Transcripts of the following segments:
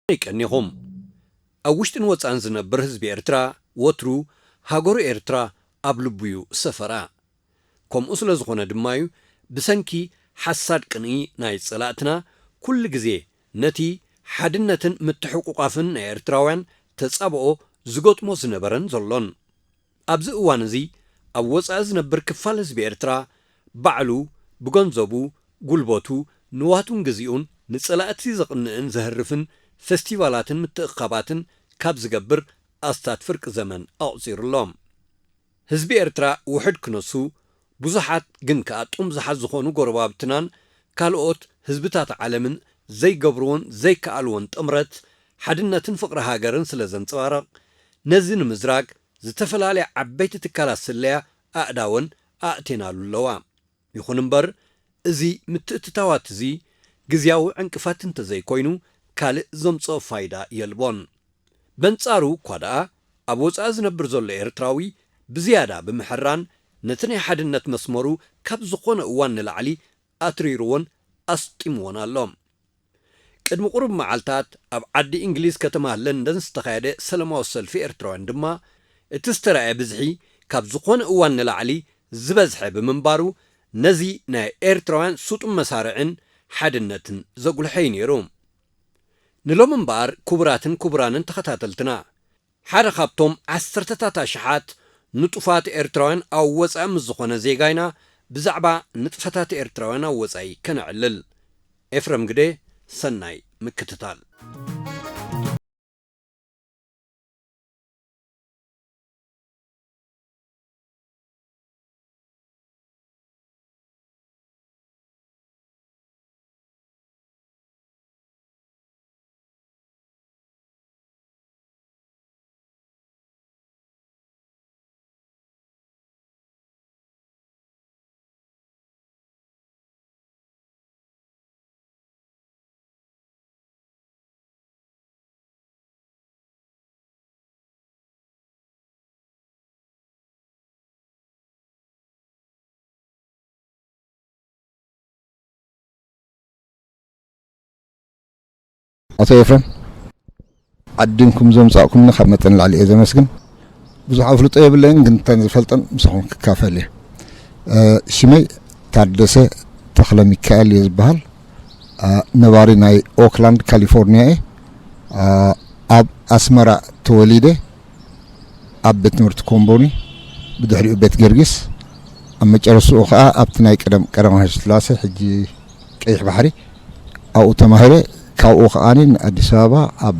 ይቀኒኹም። ኣብ ውሽጥን ወጻእን ዝነብር ህዝቢ ኤርትራ ወትሩ ሃገሩ ኤርትራ ኣብ ልቡ እዩ ሰፈራ። ከምኡ ስለ ዝኾነ ድማ እዩ ብሰንኪ ሓሳድ ቅንኢ ናይ ጸላእትና ኩሉ ግዜ ነቲ ሓድነትን ምትሕቁቋፍን ናይ ኤርትራውያን ተጻብኦ ዝገጥሞ ዝነበረን ዘሎን። ኣብዚ እዋን እዚ ኣብ ወጻኢ ዝነብር ክፋል ህዝቢ ኤርትራ ባዕሉ ብገንዘቡ፣ ጉልበቱ፣ ንዋቱን ግዚኡን ንጸላእቲ ዘቕንእን ዘህርፍን ፈስቲቫላትን ምትእኽኻባትን ካብ ዝገብር ኣስታት ፍርቂ ዘመን ኣቑጺሩ ኣሎ። ህዝቢ ኤርትራ ውሑድ ክነሱ፣ ብዙሓት ግን ከኣ ጥሙዛሓት ዝኾኑ ጎረባብትናን ካልኦት ህዝብታት ዓለምን ዘይገብርዎን ዘይከኣልዎን ጥምረት፣ ሓድነትን ፍቕሪ ሃገርን ስለ ዘንጸባርቕ፣ ነዚ ንምዝራግ ዝተፈላለያ ዓበይቲ ትካላት ስለያ ኣእዳወን ኣእቴናሉ ኣለዋ። ይኹን እምበር፣ እዚ ምትእትታዋት እዚ ግዝያዊ ዕንቅፋት እንተዘይኮይኑ፣ ካልእ ዘምጽኦ ፋይዳ የልቦን። በንጻሩ እኳ ደኣ፣ ኣብ ወጻኢ ዝነብር ዘሎ ኤርትራዊ ብዝያዳ ብምሕራን፣ ነቲ ናይ ሓድነት መስመሩ ካብ ዝኾነ እዋን ንላዕሊ ኣትሪርዎን ኣስጢምዎን ኣሎ። ቅድሚ ቁሩብ መዓልታት ኣብ ዓዲ እንግሊዝ ከተማ ለንደን ዝተኻየደ ሰላማዊ ሰልፊ ኤርትራውያን ድማ፣ እቲ ዝተራእየ ብዝሒ ካብ ዝኾነ እዋን ንላዕሊ ዝበዝሐ ብምንባሩ፣ ነዚ ናይ ኤርትራውያን ስጡም መሳርዕን ሓድነትን ዘጉልሐ እዩ ነይሩ። ንሎሚ እምበኣር፣ ክቡራትን ክቡራንን ተኸታተልትና፣ ሓደ ካብቶም ዓሰርተታት ኣሽሓት ንጡፋት ኤርትራውያን ኣብ ወጻኢ ምስ ዝኾነ ዜጋይና፣ ብዛዕባ ንጥፈታት ኤርትራውያን ኣብ ወጻኢ ከነዕልል። ኤፍረም ግደ፣ ሰናይ ምክትታል። ኣቶ ኤፍረም፣ ዓዲምኩም ዘምጻእኩምኒ ካብ መጠን ንላዕሊ እየ ዘመስግን። ብዙሕ ኣፍልጦ የብለይን፣ ግን እተን ዝፈልጠን ምሳኹም ክካፈል እየ። እ፣ ሽመይ ታደሰ ተኽለ ሚካኤል እየ ዝበሃል። እ፣ ነባሪ ናይ ኦክላንድ ካሊፎርኒያ እየ። እ፣ ኣብ ኣስመራ ተወሊደ፣ ኣብ ቤት ትምህርቲ ኮምቦኒ፣ ብድሕሪኡ ቤት ገርጊስ፣ ኣብ መጨረስትኡ ኸኣ ኣብቲ ናይ ቀደም ቀዳማዊ ኃይለ ሥላሴ፣ ሕጂ ቀይሕ ባሕሪ፣ ኣብኡ ተማሂረ። ካብኡ ከኣ ንኣዲስ ኣበባ ኣብ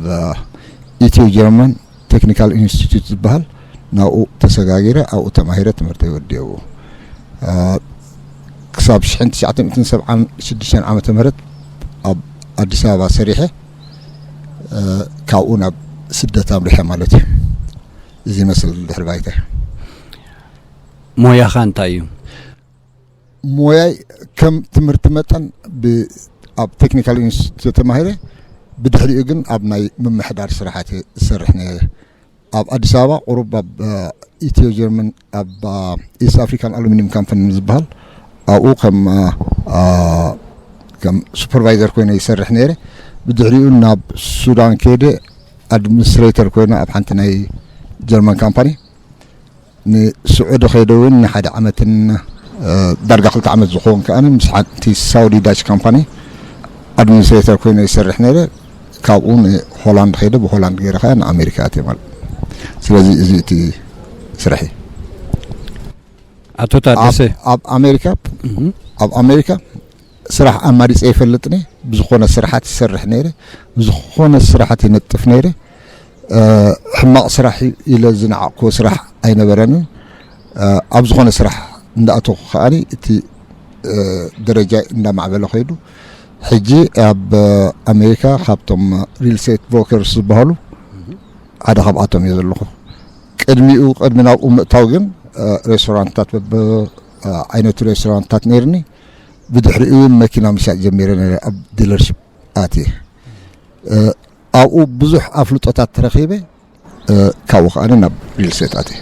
ኢትዮ ጀርመን ቴክኒካል ኢንስቲትዩት ዝበሃል፣ ናብኡ ተሰጋጊረ፣ ኣብኡ ተማሂረ ትምህርተይ ወዲኤ። እ፣ ክሳብ ሽሕን ትሽዓተ ሚእትን ሰብዓን ሽዱሽተን ዓመተ ምህረት ኣብ ኣዲስ ኣበባ ሰሪሐ፣ እ፣ ካብኡ ናብ ስደት ኣምሪሐ ማለት እዩ። እዚ ይመስል ድሕሪ ባይታ። ሞያኻ እንታይ እዩ? ሞያይ ከም ትምህርቲ መጠን ብ-፣ ኣብ ቴክኒካል ኢንስቲትዩት ተማሂረ፣ ብድሕሪኡ ግን ኣብ ናይ ምምሕዳር ስራሓት ዝሰርሕ ነይረ። ኣብ ኣዲስ ኣበባ ቁሩብ ኣብ፣ እ፣ ኢትዮ ጀርመን ኣብ፣ እ፣ ኢስት ኣፍሪካን ኣሉሚኒየም ካምፓኒ ዝበሃል ኣብኡ ከም፣ እ፣ እ፣ ከም ሱፐርቫይዘር ኮይነ ይሰርሕ ነይረ። ብድሕሪኡ ናብ ሱዳን ከይደ ኣድሚኒስትሬተር ኮይነ ኣብ ሓንቲ ናይ ጀርመን ካምፓኒ። ንስዑዲ ከይደ እውን ንሓደ ዓመትን፣ እ፣ ዳርጋ ክልተ ዓመት ዝኸውን ከኣ ምስ ሓንቲ ሳውዲ ዳች ካምፓኒ ኣድሚኒስትሬተር ኮይነ ይሰርሕ ነይረ። ካብኡ ንሆላንድ ከይደ፣ ብሆላንድ ገይረ ከኣ ንኣሜሪካ ኣትየ ማለት። ስለዚ እዚ እቲ ስርሒ። ኣቶ ታደሰ። ኣብ፣ ኣብ ኣሜሪካ፣ እህ። ኣብ ኣሜሪካ ስራሕ ኣማሪፀ ይፈልጥኒ። ብዝኾነ ስራሓት ይሰርሕ ነይረ፣ ብዝኾነ ስራሓት ይነጥፍ ነይረ። እ፣ ሕማቕ ስራሕ ኢለ ዝነዓቕክዎ ስራሕ ኣይነበረንን። እ፣ ኣብ ዝኾነ ስራሕ እንዳኣተኹ ከኣኒ እቲ፣ እ፣ ደረጃ እንዳማዕበለ ከይዱ። ሕጂ ኣብ ኣሜሪካ ካብቶም ሪል ስቴት ብሮከርስ ዝበሃሉ ሓደ ካብኣቶም እየ ዘለኹ። ቅድሚኡ፣ ቅድሚ ናብኡ ምእታው ግን፣ እ፣ ሬስቶራንትታት፣ በብ፣ እ፣ ዓይነቱ ሬስቶራንትታት ነይርኒ። ብድሕሪኡ እውን መኪና ምሻጥ ጀሚረ ነይረ፣ ኣብ ዲለርሺፕ ኣትየ። እ፣ ኣብኡ ብዙሕ ኣፍልጦታት ተረኺበ። እ፣ ካብኡ ከኣ ናብ ሪል ስቴት ኣትየ።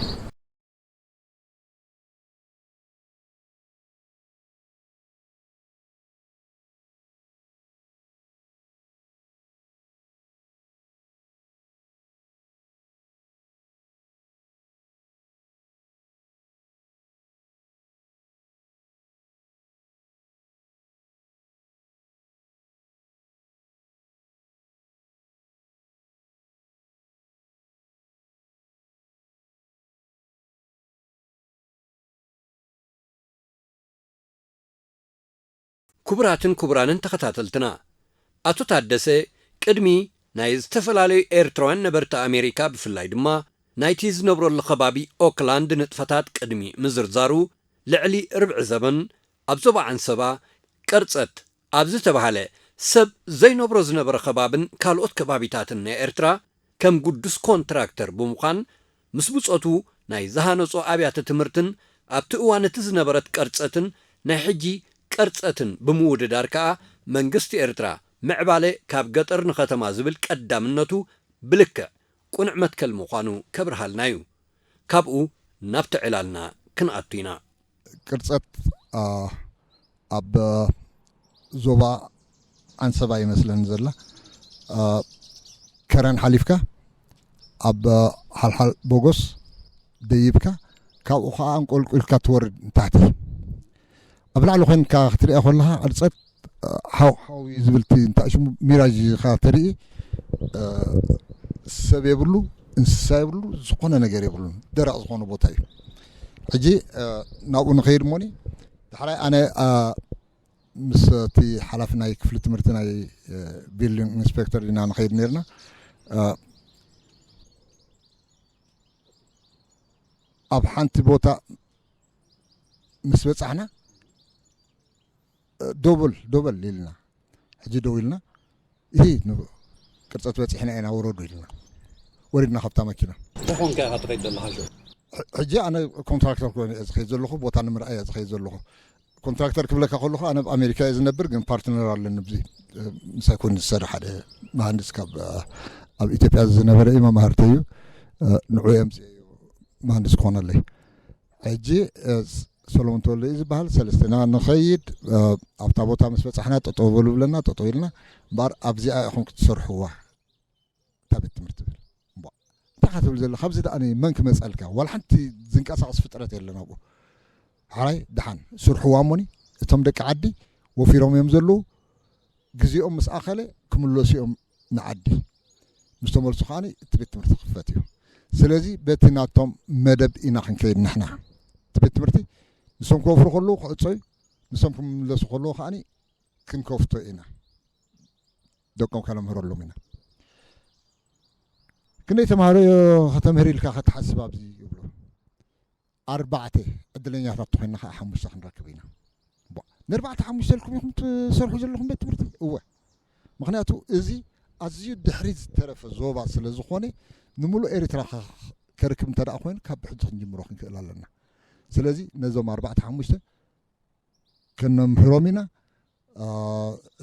ክቡራትን ክቡራንን ተኸታተልትና፣ ኣቶ ታደሰ ቅድሚ ናይ ዝተፈላለዩ ኤርትራውያን ነበርቲ ኣሜሪካ፣ ብፍላይ ድማ ናይቲ ዝነብረሉ ከባቢ ኦክላንድ ንጥፈታት ቅድሚ ምዝርዛሩ፣ ልዕሊ ርብዒ ዘበን ኣብ ዞባ ዓንሰባ ቀርጸት ኣብ ዝተባህለ ሰብ ዘይነብሮ ዝነበረ ከባብን ካልኦት ከባቢታትን ናይ ኤርትራ ከም ግዱስ ኮንትራክተር ብምዃን፣ ምስ ብጾቱ ናይ ዝሃነጾ ኣብያተ ትምህርትን ኣብቲ እዋን እቲ ዝነበረት ቀርጸትን ናይ ሕጂ ቀርጸትን ብምውድዳር ከኣ መንግስቲ ኤርትራ ምዕባለ ካብ ገጠር ንኸተማ ዝብል ቀዳምነቱ ብልክዕ ቁኑዕ መትከል ምዃኑ ከብርሃልና እዩ። ካብኡ ናብቲ ዕላልና ክንኣቱ ኢና። ቅርጸት፣ አ፣ ኣብ ዞባ ዓንሰባ ይመስለኒ ዘላ፣ አ፣ ከረን ሓሊፍካ ኣብ ሓልሓል ቦጎስ ደይብካ፣ ካብኡ ኸዓ እንቆልቁልካ ትወርድ ንታሕቲ። ኣብ ላዕሊ ኮይንካ ክትሪኣ ከለኻ ቅርጸት፣ እ፣ ሓው ሓው እዩ ዝብል፣ እቲ እንታይ ሽሙ፣ ሚራጅ ኢኻ ትርኢ። እ፣ ሰብ የብሉ፣ እንስሳ የብሉ፣ ዝኾነ ነገር የብሉን። ደረቕ ዝኾነ ቦታ እዩ። ሕጂ፣ እ፣ ናብኡ ንኸይድ እሞኒ፣ ዳሕራይ ኣነ፣ እ፣ ምስ እቲ ሓላፊ ናይ ክፍሊ ትምህርቲ ናይ፣ እ፣ ቢልዲንግ ኢንስፔክተር ኢና ንኸይድ ነይርና። እ፣ ኣብ ሓንቲ ቦታ ምስ በጻሕና፣ እ፣ ደው በል፣ ደው በል ኢልና። ሕጂ ደው ኢልና፣ "እሂ፣ ን-፣ ቅርጸት በጺሕና ኢና፣ ውረዱ" ኢልና። ወሪድና ካብታ መኪና። እንታይ ኮንካ ኢኻ ትኸይድ ዘለኻ ሽዑ? ሕ-፣ ሕጂ ኣነ ኮንትራክተር ኮይነ እየ ዝኸይድ ዘለኹ፣ ቦታ ንምርኣይ እየ ዝኸይድ ዘለኹ። ኮንትራክተር ክብለካ ከለኹ፣ ኣነ ኣብ ኣሜሪካ እየ ዝነብር፣ ግን ፓርትነር ኣለኒ ኣብዚ፣ እ፣ ምሳይ ኮይኑ ዝሰርሕ ሓደ መሃንድስ ካብ፣ እ፣ ኣብ ኢትዮጵያ ዝነበረ እዩ፣ መማህርተይ እዩ። እ፣ ንዑ እየ ኣምፅኤ እዩ መሃንድስ ክኾነለይ። ሕጂ፣ እ፣ ስ-፣ ሰሎሞን ተወልደ እዩ ዝበሃል። ሰለስትና ንኸይድ፣ እ፣ ኣብታ ቦታ ምስ በጻሕና ጠጠው በሉ ብለና፣ ጠጠው ኢልና። እምበኣር ኣብዚኣ ኢኹም ክትሰርሕዋ እታ ቤት ትምህርቲ ትብል። እምቧ፣ እንታይ ኢኻ ትብል ዘለኻ? ኣብዚ ደኣ መን ክመጸልካ? ዋላ ሓንቲ ዝንቀሳቐስ ፍጥረት የለን ኣብኡ። ሓራይ ደሓን ስርሕዋ እሞኒ፣ እቶም ደቂ ዓዲ ወፊሮም እዮም ዘለዉ። ግዜኦም ምስ ኣኸለ ክምለሱ እዮም ንዓዲ። ምስ ተመልሱ ከኣ እቲ ቤት ትምህርቲ ክኽፈት እዩ። ስለዚ በቲ ናቶም መደብ ኢና ክንከይድ ንሕና። እቲ ቤት ትምህርቲ ንሶም ክወፍሩ ከለዉ ክዕጾ እዩ፣ ንሶም ክምለሱ ከለዉ ከኣ ክንከፍቶ ኢና። ደቆም ከነምህረሎም ኢና። ክንደይ ተምሃሮ ከተምህር ኢልካ ክትሓስብ ኣብዚ ይብሉ። ኣርባዕተ፣ ዕድለኛታት ተኾይንና ከዓ ሓሙሽተ ክንረክብ ኢና። ቧ፣ ንኣርባዕተ ሓሙሽተ ኢልኩም ኢኹም ትሰርሑ ዘለኹም ቤት ትምህርቲ? እወ። ምኽንያቱ እዚ ኣዝዩ ድሕሪት ዝተረፈ ዞባ ስለ ዝኾነ፣ ንምሉእ ኤርትራ ከ-፣ ከርክብ እንተ ደኣ ኮይኑ፣ ካብ ሕጂ ክንጅምሮ ክንክእል ኣለና። ስለዚ ነዞም ኣርባዕተ ሓሙሽተ ከነምህሮም ኢና።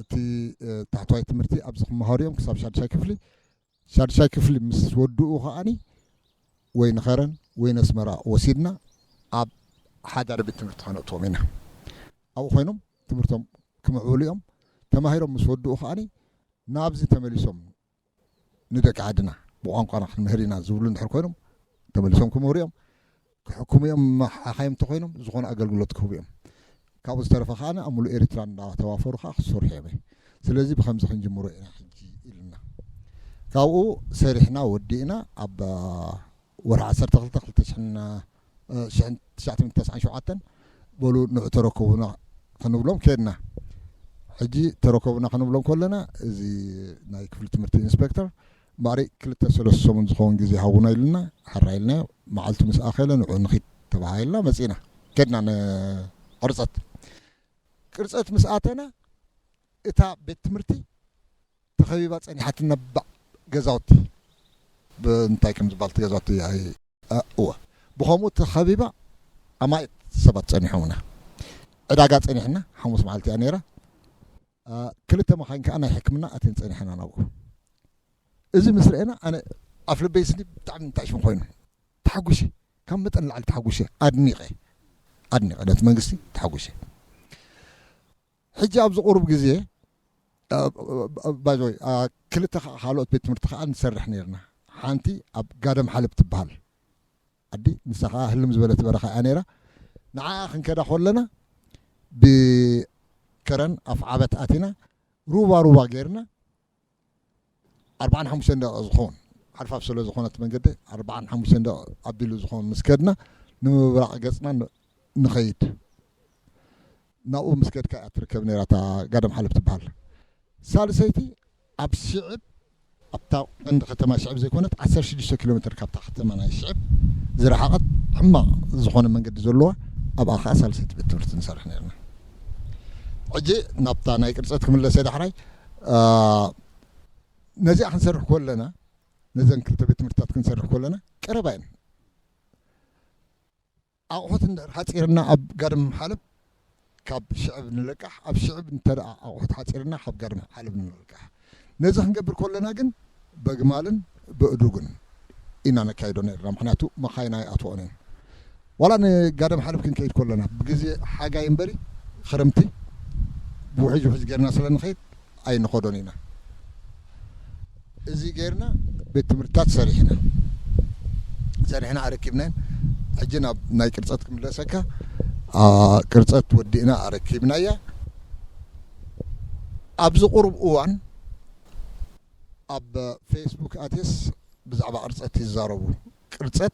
እቲ ታሕተዋይ ትምህርቲ ኣብዚ ክመሃሩ እዮም ክሳብ ሻድሻይ ክፍሊ። ሻድሻይ ክፍሊ ምስ ወድኡ ከዓኒ ወይ ንኸረን ወይ ነስመራ ወሲድና ኣብ ሓዳሪ ቤት ትምህርቲ ከነእትዎም ኢና። ኣብኡ ኮይኖም ትምህርቶም ክምዕብሉ እዮም። ተማሂሮም ምስ ወድኡ ከዓኒ ናብዚ ተመሊሶም ንደቂ ዓድና ብቋንቋና ክንምህር ኢና ዝብሉ እንድሕር ኮይኖም ተመሊሶም ክምህሩ እዮም። ክሕክሙ እዮም። ሓኻይም እንተኮይኖም ዝኾነ ኣገልግሎት ክህቡ እዮም። ካብኡ ዝተረፈ ከዓ ኣብ ሙሉእ ኤርትራ እንዳተዋፈሩ ከዓ ክሰርሑ እዮም። ስለዚ ብከምዚ ክንጅምሮ ኢና ሕጂ ኢልና ካብኡ ሰሪሕና ወዲእና ኣብ ወርሒ ዓሰርተ ክልተ ክልተ ሽሕን ትሽዓተ ሚእትን ተስዓን ሸውዓተን በሉ ንዑ ተረከቡና ክንብሎም ከድና። ሕጂ ተረከቡና ክንብሎም ከለና እዚ ናይ ክፍሊ ትምህርቲ ኢንስፔክተር እምበኣር ክልተ ሰለስተ ሰሙን ዝኸውን ግዜ ሃቡና ኢሉና። ሕራይ ኢልና መዓልቱ ምስ ኣኸለ ንዑ ንኺድ ተባሂልና መፂና ከድና ንቅርፀት። ቅርፀት ምስ ኣተና እታ ቤት ትምህርቲ ተኸቢባ ፀኒሓትና። ባዕ ገዛውቲ ብእንታይ ከም ዝበሃል እቲ ገዛውቲ ኣይ- እ- እወ ብኸምኡ ተኸቢባ ኣማኢት ሰባት ፀኒሖምና። ዕዳጋ ፀኒሕና ሓሙስ መዓልቲ እያ ነይራ። እ፣ ክልተ መኻይን ከዓ ናይ ሕክምና ኣትን ፀኒሕና ናብኡ። እዚ ምስ ረአና ኣነ ኣፍ ልበይ ስኒ ብጣዕሚ እንታይ ሽም ኮይኑ ተሓጉሸ። ካብ መጠን ላዕሊ ተሓጉሸ። ኣድኒቐ ኣድኒቐ ነቲ መንግስቲ ተሓጉሸ። ሕጂ ኣብዚ ቁሩብ ግዜ ባይዘወይ ክልተ ከዓ ካልኦት ቤት ትምህርቲ ከዓ ንሰርሕ ነርና። ሓንቲ ኣብ ጋደም ሓለብ ትበሃል ዓዲ፣ ንሳ ከዓ ህልም ዝበለት በረኻ እያ ነይራ። ንዓ ክንከዳ ከለና ብከረን ኣፍ ዓበት ኣቲና ሩባ ሩባ ገይርና ኣርባዓን ሓሙሽተን ደቂቕ ዝኸውን ሓርፋፍ ስለ ዝኾነት መንገዲ ኣርባዓን ሓሙሽተን ደቂቕ ኣቢሉ ዝኸውን ምስ ከድና ንምብራቕ ገፅና ን- ንኸይድ። ናብኡ ምስ ከድካ እያ ትርከብ ነይራ እታ ጋደም ሓለብ ትበሃል። ሳልሰይቲ ኣብ ሽዕብ ኣብታ ቀንዲ ከተማ ሽዕብ ዘይኮነት ዓሰርተ ሽዱሽተ ኪሎ ሜትር ካብታ ከተማ ናይ ሽዕብ ዝረሓቐት ሕማቕ ዝኾነ መንገዲ ዘለዋ ኣብኣ ከዓ ሳልሰይቲ ቤት ትምህርቲ ንሰርሕ ነርና። ሕጂ ናብታ ናይ ቅርፀት ክምለሰ ዳሕራይ ነዚኣ ክንሰርሕ ከለና ነዘን ክልተ ቤት ትምህርትታት ክንሰርሕ ከለና ቀረባ እየን። ኣቑሑት እንድሕር ሓፂርና ኣብ ጋድም ሓለብ ካብ ሽዕብ ንለቃሕ፣ ኣብ ሽዕብ እንተ ኣቑሑት ሓፂርና ካብ ጋድም ሓለብ ንለቃሕ። ነዚ ክንገብር ከለና ግን በግማልን በእዱግን ኢና ነካይዶ ነርና፣ ምክንያቱ መኻይን ኣይኣትወኦን እየን። ዋላ ንጋደም ሓለብ ክንከይድ ከለና ብግዜ ሓጋይ እምበሪ ክረምቲ ብውሕጅ ውሕጅ ገርና ስለ ንኸይድ ኣይንኸዶን ኢና። እዚ ገርና ቤት ትምህርትታት ሰሪሕና ሰሪሕና ኣረኪብናን። ሕጂ ናብ ናይ ቅርፀት ክምለሰካ። ቅርፀት ወዲእና ኣረኪብናያ። ኣብዚ ቁሩብ እዋን ኣብ ፌስቡክ ኣትስ ብዛዕባ ቅርፀት ይዛረቡ። ቅርፀት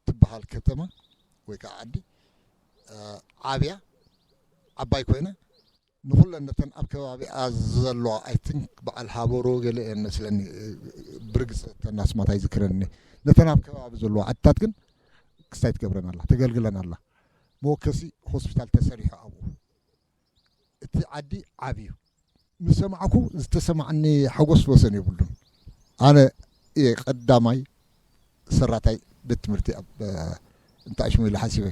ትበሃል ከተማ ወይ ከዓ ዓዲ ዓብያ ዓባይ ኮይና ንኩለን ነተን ኣብ ከባቢኣ ዘለዋ ኣይትን በዓል ሃበሮ ገለ እየን መስለኒ። ብርግፅ ተናስማት ኣይዝክረኒ። ነተን ኣብ ከባቢ ዘለዋ ዓድታት ግን ክስታይ ትገብረን ኣላ፣ ተገልግለን ኣላ። መወከሲ ሆስፒታል ተሰሪሑ ኣብኡ። እቲ ዓዲ ዓብዩ ምስ ሰማዕኩ ዝተሰማዕኒ ሓጎስ ወሰን የብሉን። ኣነ እየ ቀዳማይ ሰራታይ ቤት ትምህርቲ ኣብ እንታይ ሽሙ ኢለ ሓሲበ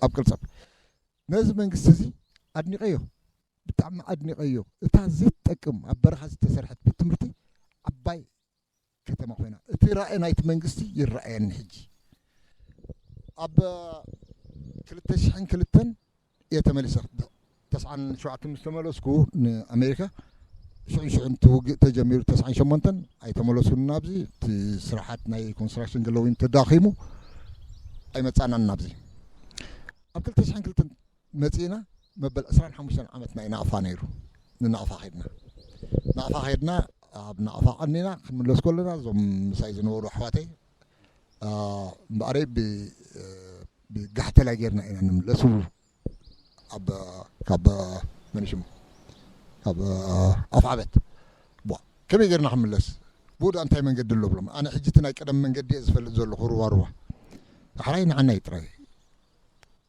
ኣብ ቅርፀብ ነዚ መንግስቲ እዚ ኣድኒቀዮ፣ ብጣዕሚ ኣድኒቀዮ። እታ ዘይትጠቅም ኣብ በረኻ ዝተሰርሐት ቤት ትምህርቲ ዓባይ ከተማ ኮይና እቲ ራእይ ናይቲ መንግስቲ ይረኣየኒ። ሕጂ ኣብ ክልተ ሽሕን ክልተን እየ ተመሊሰ። ተስዓን ሸውዓተን ምስ ተመለስኩ ንኣሜሪካ ሽዑ ሽዑ እቲ ውግእ ተጀሚሩ ተስዓን ሸሞንተን ኣይተመለስኩን ናብዚ። እቲ ስራሓት ናይ ኮንስትራክሽን ገለዊን ተዳኺሙ ኣይመፃናን ናብዚ። ኣብ ክልተ ሽሕን ክልተን መፂእና መበል ዕስራን ሓሙሽተን ዓመት ናይ ናቕፋ ነይሩ። ንናቕፋ ከድና ናቕፋ ከድና ኣብ ናቕፋ ቀኒና ክንምለስ ከለና እዞም ምሳይ ዝነበሩ ኣሕዋተይ እምበኣረይ ብጋሕተላይ ጌርና ኢና ንምለስ። ካብ መን ሽሙ ካብ ኣፍዓበት ከመይ ጌርና ክንምለስ? ብኡ እንታይ መንገዲ ኣሎ ብሎም። ኣነ ሕጂ እቲ ናይ ቀደም መንገዲ እየ ዝፈልጥ ዘለኹ ሩባ ሩባ። ዳሕራይ ንዓናይ ጥራይ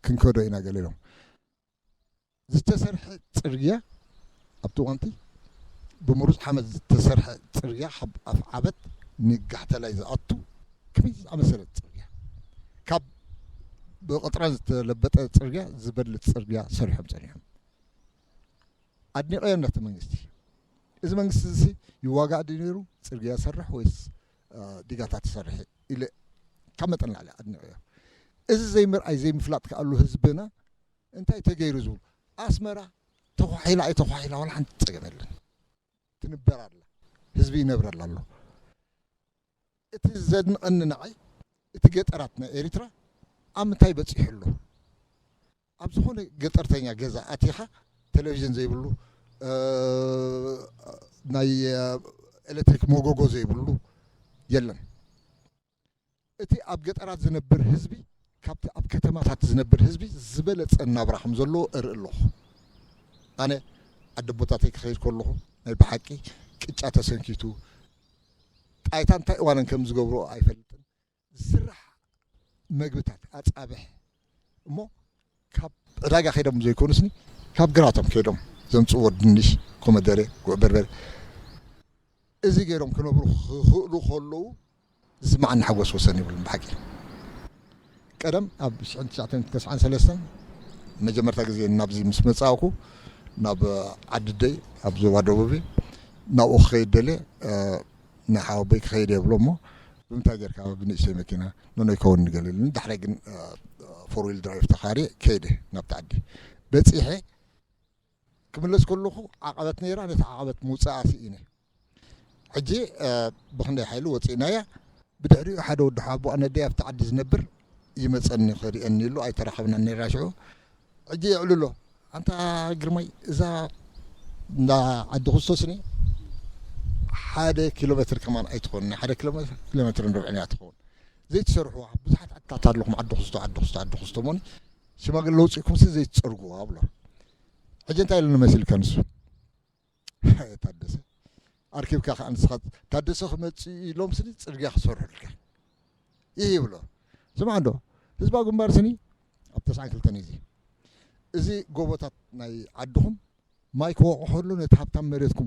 ክንከዶ ኢና ገለ ኢሎም። ዝተሰርሐ ፅርግያ ኣብቲ እዋንቲ ብምሩፅ ሓመድ ዝተሰርሐ ፅርግያ ካብ ኣፍዓበት ንጋሕተላይ ዝኣቱ ከመይ ዝኣመሰለ ፅርግያ ካብ ብቕጥራን ዝተለበጠ ጽርግያ ዝበልጽ ጽርግያ ሰሪሖም ጸኒሖም። ኣድኒቐዮ ነቲ መንግስቲ። እዚ መንግስቲ እዚ ይዋጋእ ድዩ ነይሩ? ጽርግያ ይሰርሕ ወይስ ዲጋታት ይሰርሕ ኢለ ካብ መጠን ላዕሊ ኣድኒቐዮ። እዚ ዘይምርኣይ ዘይምፍላጥ ከኣሉ ህዝብና እንታይ ተገይሩ ዝብሉ ኣስመራ ተኳሒላ ኣይተኳሒላ ዋላ ሓንቲ ጸገም የለን። ትንበር ኣላ። ህዝቢ ይነብረላ ኣሎ። እቲ ዘድንቐኒ ንዓይ እቲ ገጠራት ናይ ኤሪትራ ኣብ ምንታይ በጺሑ ኣሎ? ኣብ ዝኾነ ገጠርተኛ ገዛ ኣቲኻ ቴሌቪዥን ዘይብሉ ናይ ኤሌክትሪክ መጎጎ ዘይብሉ የለን። እቲ ኣብ ገጠራት ዝነብር ህዝቢ ካብቲ ኣብ ከተማታት ዝነብር ህዝቢ ዝበለጸ ናብራ ከም ዘለዎ እርኢ ኣለኹ። ኣነ ዓዲ ኣቦታተይ ክኸይድ ከለኹ ናይ ብሓቂ ቅጫ ተሰንኪቱ ጣይታ እንታይ እዋንን ከም ዝገብሮ ኣይፈልጥን። ዝስራሕ መግብታት ኣጻብሕ እሞ ካብ ዕዳጋ ከይዶም ዘይኮኑስኒ ካብ ግራቶም ከይዶም ዘምጽዎ ድንሽ፣ ኮመደረ፣ ጉዕ በርበረ እዚ ገይሮም ክነብሩ ክኽእሉ ከለዉ ዝስማዓኒ ሓጎስ ወሰን ይብሉን ብሓቂ። ቀደም ኣብ ሽሕን ትሽዓተን ተስዓን ሰለስተን መጀመርታ ግዜ ናብዚ ምስ መጻእኩ ናብ ዓዲ ኣደይ ኣብ ዞባ ደቡብ ናብኡ ክኸይድ ደልየ ንሓወቦይ ክኸይድ እየ ብሎ እሞ ብምንታይ ጌርካ ብንእሽተይ መኪና ኖኖ ይከውን ንገለልኒ። ዳሕራይ ግን ፎር ዊል ድራይቭ ተኻርየ ከይደ ናብቲ ዓዲ በጺሐ ክምለስ ከለኹ ዓቐበት ነይራ። ነቲ ዓቐበት ምውጻኣ ስኢነ። ሕጂ ብኽንደይ ሓይሊ ወጺእናያ። ብድሕሪኡ ሓደ ወዲ ሓቦ ኣነደይ ኣብቲ ዓዲ ዝነብር ይመጸኒ ክርእየኒ ኢሉ ኣይተራኸብናን ነይራ ሽዑ። ሕጂ የዕልሎ ኣንታ ግርማይ እዛ እንዳ ዓዲ ክስቶስኒ ሓደ ኪሎ ሜትር ከማን ኣይትኸውን ናይ ሓደ ኪሎ ሜትር ኪሎ ሜትር ንርብዕን እያ ትኸውን ዘይትሰርሕዋ ብዙሓት ዓድታት ኣለኹም ዓዲ ክስቶ ዓዲ ክስቶ ዓዲ ክስቶ ሞኒ ሽማግለ ውፅእኩም ሲ ዘይትፀርጉዋ ብሎ ሕጂ እንታይ ኢሉ ንመሲልካ ንሱ ታደሰ ኣርኪብካ ከዓ ንስኻ ታደሰ ክመፅእ ኢሎም ስኒ ፅርግያ ክሰርሑልካ ይህ ይብሎ ስማዕ እንዶ ህዝባዊ ግንባር ስኒ ኣብ ተስዓን ክልተን እዚ እዚ ጎቦታት ናይ ዓድኹም ማይ ክወቕሐሉ ነቲ ሃብታም መሬትኩም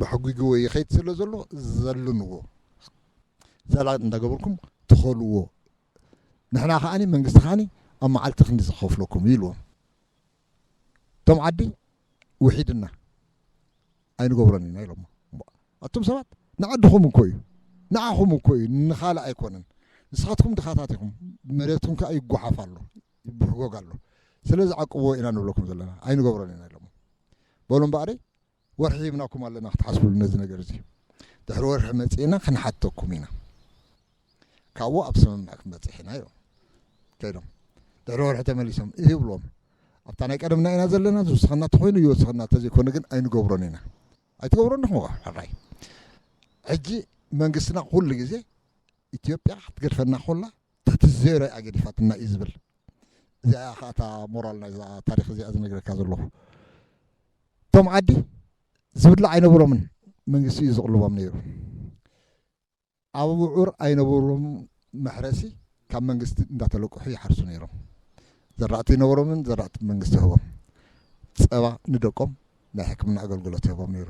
ባሕጒግዎ ይኸይድ ስለ ዘሎ ዘልንዎ ዘላ እንዳገበርኩም ትኸልዎ ንሕና ከዓኒ መንግስቲ ከዓኒ ኣብ መዓልቲ ክንዲ ዝኸፍለኩም ኢልዎም እቶም ዓዲ ውሒድና ኣይንገብሮን ኢና ኢሎም ኣቱም ሰባት ንዓድኹም እኮ እዩ ንዓኹም እኮ እዩ ንኻልእ ኣይኮነን ንስኻትኩም ድኻታት ኢኹም መሬትኩም ከዓ ይጓሓፍ ኣሎ ይብሕጎግ ኣሎ ስለዚ ዓቅብዎ ኢና ንብለኩም ዘለና ኣይንገብሮን ኢና ኢሎም በሉ እምበኣሪ ወርሒ ሂብናኩም ኣለና ክትሓስብሉ ነዚ ነገር እዚ ድሕሪ ወርሒ መፂእና ክንሓተኩም ኢና ካብኡ ኣብ ስምምዕ ክንበፅሕ ኢና ኢሎም ከይዶም ድሕሪ ወርሒ ተመሊሶም ይብሎም ኣብታ ናይ ቀደምና ኢና ዘለና ዝውስኸና ተኮይኑ ይወስኸና ተዘይኮነ ግን ኣይንገብሮን ኢና ኣይትገብሮን ዲኹም ሕራይ ሕጂ መንግስትና ኩሉ ግዜ ኢትዮጵያ ክትገድፈና ኮላ ትሕቲ ዜሮ እያ ገዲፋትና እዩ ዝብል እዚኣ ከኣታ ሞራል ናይዛ ታሪክ እዚኣ ዝነግረካ ዘለኹ እቶም ዓዲ ዝብላዕ ኣይነበሮምን መንግስቲ እዩ ዝቕልቦም ነይሩ ኣብ ውዑር ኣይነበሮም መሕረሲ ካብ መንግስቲ እንዳተለቅሑ ይሓርሱ ነይሮም ዘራእቲ ይነበሮምን ዘራእቲ መንግስቲ ህቦም ፀባ ንደቆም ናይ ሕክምና ኣገልግሎት ህቦም ነይሩ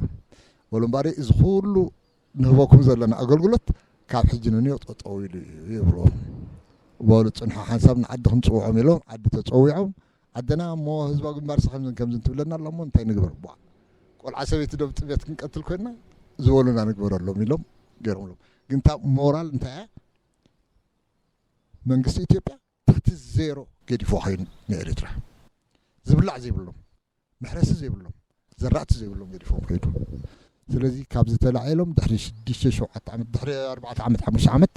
ወሉ እምበኣሪ እዚ ኩሉ ንህበኩም ዘለና ኣገልግሎት ካብ ሕጂ ንንዮ ጠጠው ኢሉ እዩ ይብልዎም በሉ ፅንሖ ሓንሳብ ንዓዲ ክንፅውዖም ኢሎም ዓዲ ተፀዊዖም ዓደና እሞ ህዝባዊ ግንባርሲ ከምዝን ከምዝን ትብለና ኣላ እሞ እንታይ ንግበር ቧ ቆልዓ ሰበይቲ ዶ ብጥሜት ክንቀትል ኮይንና ዝበሉና ንግበረሎም ኢሎም ገይሮምሎም ግን እታ ሞራል እንታይ እያ መንግስቲ ኢትዮጵያ ትሕቲ ዜሮ ገዲፎ ኮይኑ ንኤርትራ ዝብላዕ ዘይብሎም መሕረሲ ዘይብሎም ዘራእቲ ዘይብሎም ገዲፎም ከይዱ ስለዚ ካብዚ ተላዒሎም ድሕሪ ሽዱሽተ ሸውዓተ ዓመት ድሕሪ ኣርባዕተ ዓመት ሓሙሽተ ዓመት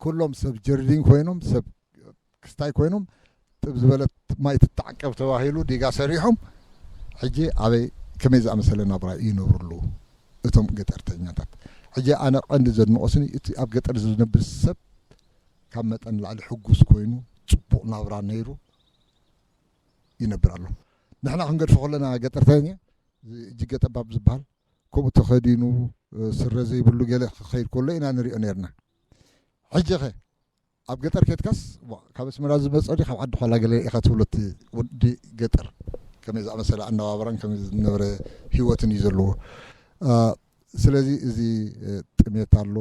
ኩሎም ሰብ ጀርዲን ኮይኖም ሰብ ክስታይ ኮይኖም ጥብ ዝበለት ማይ ትተዓቀብ ተባሂሉ ዲጋ ሰሪሖም ሕጂ ኣበይ ከመይ ዝኣመሰለ ናብራ ይነብሩ ኣለዉ እቶም ገጠርተኛታት ሕጂ ኣነ ቀንዲ ዘድንቆስኒ እቲ ኣብ ገጠር ዝነብር ሰብ ካብ መጠን ላዕሊ ሕጉስ ኮይኑ ፅቡቕ ናብራ ነይሩ ይነብር ኣሎ ንሕና ክንገድፎ ከለና ገጠርተኛ እጅገ ጠባብ ዝበሃል ከምኡ ተኸዲኑ ስረ ዘይብሉ ገለ ክኸይድ ከሎ ኢና ንሪኦ ነርና ሕጂ ኸ ኣብ ገጠር ኬድካስ ካብ ኣስመራ ዝመፀ ዲ ካብ ዓዲ ኋላ ገለ ኢኻ ትብሎ እቲ ወዲ ገጠር ከመይ ዝኣመሰለ ኣነባብራን ከመይ ዝነበረ ህይወትን እዩ ዘለዎ ስለዚ እዚ ጥሜት ኣሎ፣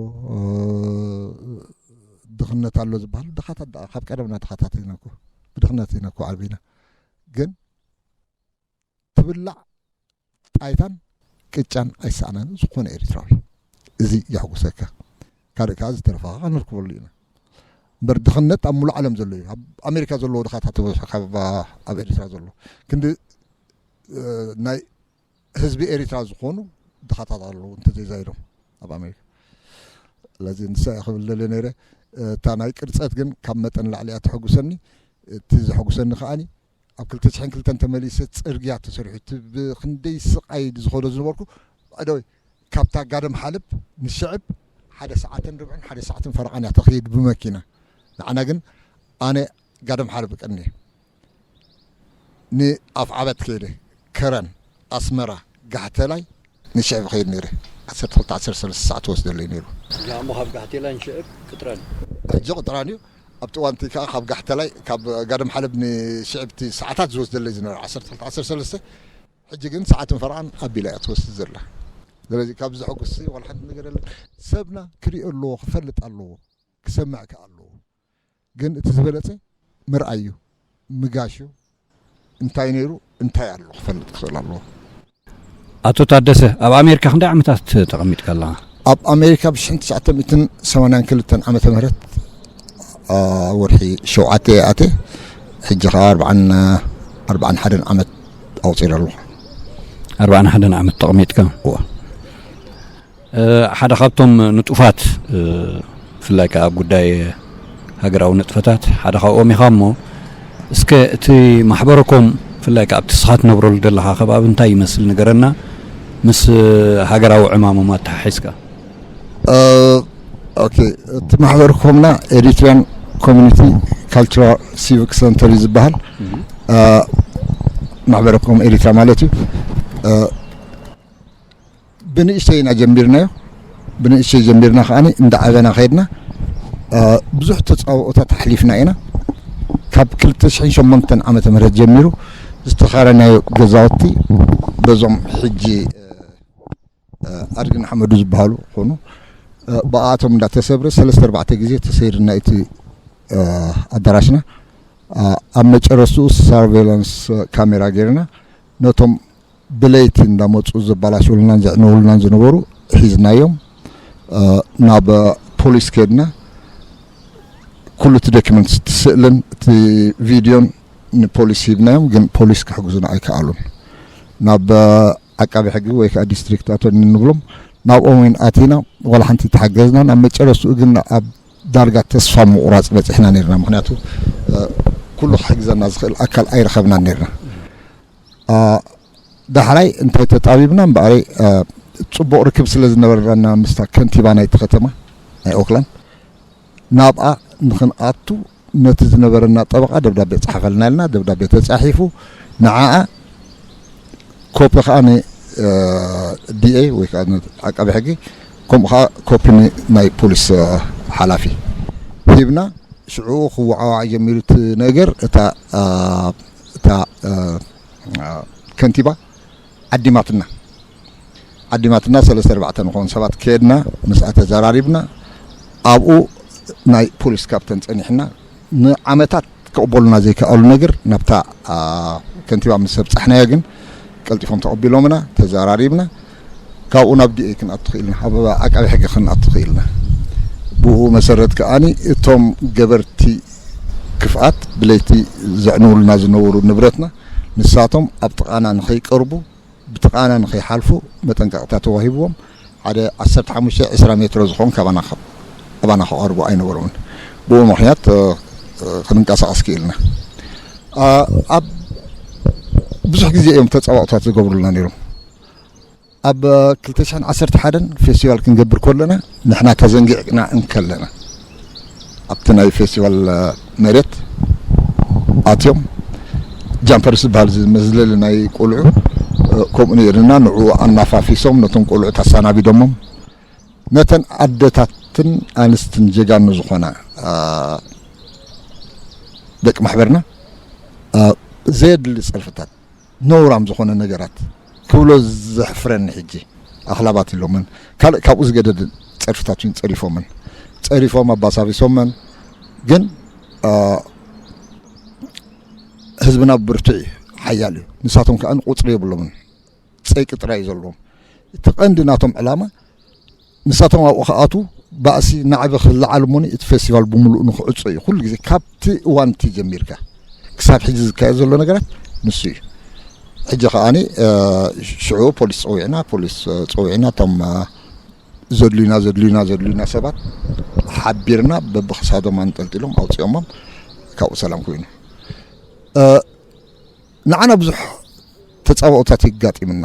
ድኽነት ኣሎ ዝበሃል ድኻታት ደኣ ካብ ቀደምና ድኻታት ኢና እኮ፣ ብድኽነት ኢና እኮ ዓቢና። ግን ትብላዕ ጣይታን ቅጫን ኣይሰኣናን ዝኾነ ኤርትራዊ። እዚ የሕጉሰካ። ካልእ ከኣ ዝተረፈ ከኣ ነርክበሉ ኢና። እምበር ድኽነት ኣብ ሙሉእ ዓለም ዘሎ እዩ። ኣብ ኣሜሪካ ዘለዎ ድኻታት ይበዝሑ ካብ ኣብ ኤርትራ ዘሎ። ክንዲ፣ እ፣ ናይ ህዝቢ ኤሪትራ ዝኾኑ ድኻታት ኣለዉ እንተዘይዛይዶም ኣብ ኣሜሪካ። ስለዚ ንሳ እየ ክብል ደልየ ነይረ። እታ ናይ ቅርጸት ግን ካብ መጠን ላዕሊ እያ ተሐጉሰኒ። እቲ ዘሐጉሰኒ ከኣኒ ኣብ ክልተ ሽሕን ክልተን ተመሊሰ ጽርግያ ተሰሪሑ፣ እቲ ብክንደይ ስቓይ ዝኸዶ ዝነበርኩ፣ ዕደወይ፣ ካብታ ጋደም ሓለብ ንሽዕብ ሓደ ሰዓትን ርብዕን ሓደ ሰዓትን ፈረቓን እያ ተኽይድ ብመኪና። ንዓና ግን ኣነ ጋደም ሓለብ ቀንየ ንኣፍ ዓበት ከይደ፣ ከረን፣ ኣስመራ፣ ጋሕተላይ ንሽዕብ ኸይድ ነይረ። ዓሰርተ ክልተ ዓሰርተ ሰለስተ ሰዓት ወስደለይ ነይሩ። እዛ እሞ ካብ ጋሕቴላይ ንሽዕብ ቅጥራን። ሕጂ ቅጥራን እዩ። ኣብቲ እዋንቲ ከኣ ካብ ጋሕተላይ፣ ካብ ጋደም ሓለብ ንሽዕብ እቲ ሰዓታት ዝወስደለይ ዝነበረ ዓሰርተ ክልተ ዓሰርተ ሰለስተ፣ ሕጂ ግን ሰዓትን ፈረቓን ኣቢላ እያ ትወስድ ዘላ። ስለዚ ካብዚ ዘሐጉስሲ ዋላ ሓንቲ ነገር የለን። ሰብና ክሪኦ ኣለዎ፣ ክፈልጥ ኣለዎ፣ ክሰምዕ ከኣ ኣለዎ። ግን እቲ ዝበለጸ ምርኣይ እዩ፣ ምጋሽ እዩ። እንታይ ነይሩ፣ እንታይ ኣሎ ክፈልጥ ክኽእል ኣለዎ። ኣቶ ታደሰ፣ ኣብ ኣሜሪካ ክንደይ ዓመታት ተቐሚጥካ ኣለኻ? ኣብ ኣሜሪካ ብ ሽሕን ትሽዓተ ሚእትን ሰማንያን ክልተን ዓመተ ምህረት፣ አ፣ ወርሒ ሸውዓተ እየ ኣትየ። ሕጂ ኸኣ ኣርብዓን፣ ኣርብዓን ሓደን ዓመት ኣቑጺረ ኣለኹ። ኣርብዓን ሓደን ዓመት ተቐሚጥካ? እወ። እ፣ ሓደ ካብቶም ንጡፋት፣ እ፣ ብፍላይ ከኣ ኣብ ጉዳይ ሃገራዊ ንጥፈታት ሓደ ካብኦም ኢኻ እሞ፣ እስከ እቲ ማሕበረኮም ብፍላይ ከኣ ኣብቲ ንስኻ ትነብረሉ ዘለኻ ከባቢ እንታይ ይመስል ንገረና፣ ምስ ሃገራዊ ዕማሞም ኣተሓሒዝካ። እ፣ ኦኬ፣ እቲ ማሕበረኮምና ኤሪትሪያን ኮሚኒቲ ካልቸራል ሲቪክ ሰንተር እዩ ዝበሃል። እህ። እ፣ ማሕበረኮም ኤሪትራ ማለት እዩ። እ፣ ብንእሽተይ ኢና ጀሚርናዮ። ብንእሽተይ ጀሚርና ከኣኒ እንዳዓበና ከይድና፣ እ፣ ብዙሕ ተጻብኦታት ኣሕሊፍና ኢና። ካብ ክልተ ሽሕን ሸሞንተን ዓመተ ምህረት ጀሚሩ ዝተኻረናዮ ገዛውቲ በዞም ሕጂ፣ እ፣ ኣድግን ሓመዱ ዝበሃሉ ኾኑ፣ እ፣ ብኣቶም እንዳተሰብረ ሰለስተ ኣርባዕተ ግዜ ተሰይርና እቲ፣ እ፣ ኣዳራሽና። እ፣ ኣብ መጨረስትኡ ሳርቬላንስ ካሜራ ገይርና ነቶም ብለይቲ እንዳመጹ ዘባላሽውልናን ዘዕንውልናን ዝነበሩ ሒዝናዮም፣ እ፣ ናብ ፖሊስ ከድና። ኩሉ እቲ ዶክመንትስ፣ እቲ ስእልን እቲ ቪድዮን ንፖሊስ ሂብናዮም፣ ግን ፖሊስ ክሕግዙና ኣይከኣሉን። ናብ ዓቃቢ ሕጊ ወይ ከኣ ዲስትሪክት ኣቶርኒ ንብሎም፣ ናብኦም እውን ኣቲና፣ ዋላ ሓንቲ ተሓገዝናን። ኣብ መጨረስትኡ ግን ኣብ ዳርጋ ተስፋ ምቑራጽ በጺሕና ነይርና። ምኽንያቱ፣ እ፣ ኩሉ ክሕግዘና ዝኽእል ኣካል ኣይረኸብናን ነይርና። እ፣ ዳሕራይ እንታይ ተጣቢብና እምበኣረይ፣ እ፣ ጽቡቕ ርክብ ስለ ዝነበረና ምስታ ከንቲባ ናይቲ ከተማ ናይ ኦክላንድ፣ ናብኣ ንኽንኣቱ ነቲ ዝነበረና ጠበቓ ደብዳቤ ጸሓፈልና ኢልና፣ ደብዳቤ ተጻሒፉ ንዓኣ ኮፒ ከኣ ን፣ እ፣ ዲ ኤ ወይ ከኣ ን ዓቃቢ ሕጊ፣ ከምኡ ከኣ ኮፒ ን ናይ ፖሊስ፣ እ፣ ሓላፊ ሂብና። ሽዑ ክወዓዋዕ ጀሚሩ እቲ ነገር፣ እታ፣ እ፣ እታ፣ እ፣ እ፣ ከንቲባ ዓዲማትና። ዓዲማትና ሰለስተ ኣርባዕተ ንኾን ሰባት ከድና፣ ምስኣ ተዘራሪብና። ኣብኡ ናይ ፖሊስ ካፕተን ጸኒሕና፣ ንዓመታት ክቕበሉና ዘይከኣሉ ነገር ናብታ፣ ኣ፣ ከንቲባ ምስ ኣብጻሕናዮ ግን ቀልጢፎም ተቐቢሎምና፣ ተዘራሪብና። ካብኡ ናብ ዲ ኤ ክንኣቱ ክኢልና፣ ኣብ ዓቃቢ ሕጊ ክንኣቱ ክኢልና። ብኡ መሰረት ከኣኒ እቶም ገበርቲ ክፍኣት ብለይቲ ዘዕንውልና ዝነበሩ ንብረትና፣ ንሳቶም ኣብ ጥቓና ንኸይቀርቡ፣ ብጥቓና ንኸይሓልፉ መጠንቀቕታ ተዋሂብዎም። ሓደ ዓሰርተ ሓሙሽተ ዕስራ ሜትሮ ዝኾን ካባና ኸ-፣ ኣባና ክቐርቡ ኣይነበሮምን። ብኡ ምኽንያት፣ እ፣ እ፣ ክንንቀሳቐስ ክኢልና። ኣ-፣ ኣብ ብዙሕ ግዜ እዮም ተጻባኦታት ዝገብሩልና ነይሮም። ኣብ ክልተ ሽሕን ዓሰርተ ሓደን ፌስቲቫል ክንገብር ከለና፣ ንሕና ተዘንጊዕና እንከለና፣ ኣብቲ ናይ ፌስቲቫል፣ እ፣ መሬት ኣትዮም፣ ጃምፐርስ ዝበሃል እዚ መዝለሊ ናይ ቆልዑ፣ እ፣ ከምኡ ነይርና፣ ንዕኡ ኣናፋፊሶም ነቶም ቆልዑ ኣሰናቢዶሞም፣ ነተን ኣደታትን ኣንስትን ጀጋኑ ዝኾና፣ እ፣ ደቂ ማሕበርና፣ እ፣ ዘየድሊ ጸርፍታት፣ ነውራም ዝኾነ ነገራት ክብሎ ዘሕፍረኒ። ሕጂ ኣኽላባት ኢሎምን ካልእ ካብኡ ዝገደደ ጸርፍታት እውን ጸሪፎምን፣ ጸሪፎም፣ ኣባሳቢሶምን፣ ግን ህዝብና ብርቱዕ እዩ፣ ሓያል እዩ። ንሳቶም ከዓ ቁፅሪ የብሎምን፣ ፀይቂ ጥራይ እዩ ዘለዎም። እቲ ቀንዲ ናቶም ዕላማ ንሳቶም ኣብኡ ክኣትዉ፣ ባእሲ ናዕቢ ክለዓል እሞኒ እቲ ፌስቲቫል ብምሉኡ ንክዕጾ እዩ። ኩሉ ግዜ ካብቲ እዋን እቲ ጀሚርካ ክሳብ ሕጂ ዝካየድ ዘሎ ነገራት ንሱ እዩ። ሕጂ ከዓኒ ሽዑ ፖሊስ ፀዊዕና፣ ፖሊስ ፀዊዕና፣ እቶም ዘድልዩና ዘድልዩና ዘድልዩና ሰባት ሓቢርና በብክሳዶም ኣንጠልጢሎም ኣውፂኦሞም፣ ካብኡ ሰላም ኮይኑ። ንዓና ብዙሕ ተፃባኦታት የጋጢምና።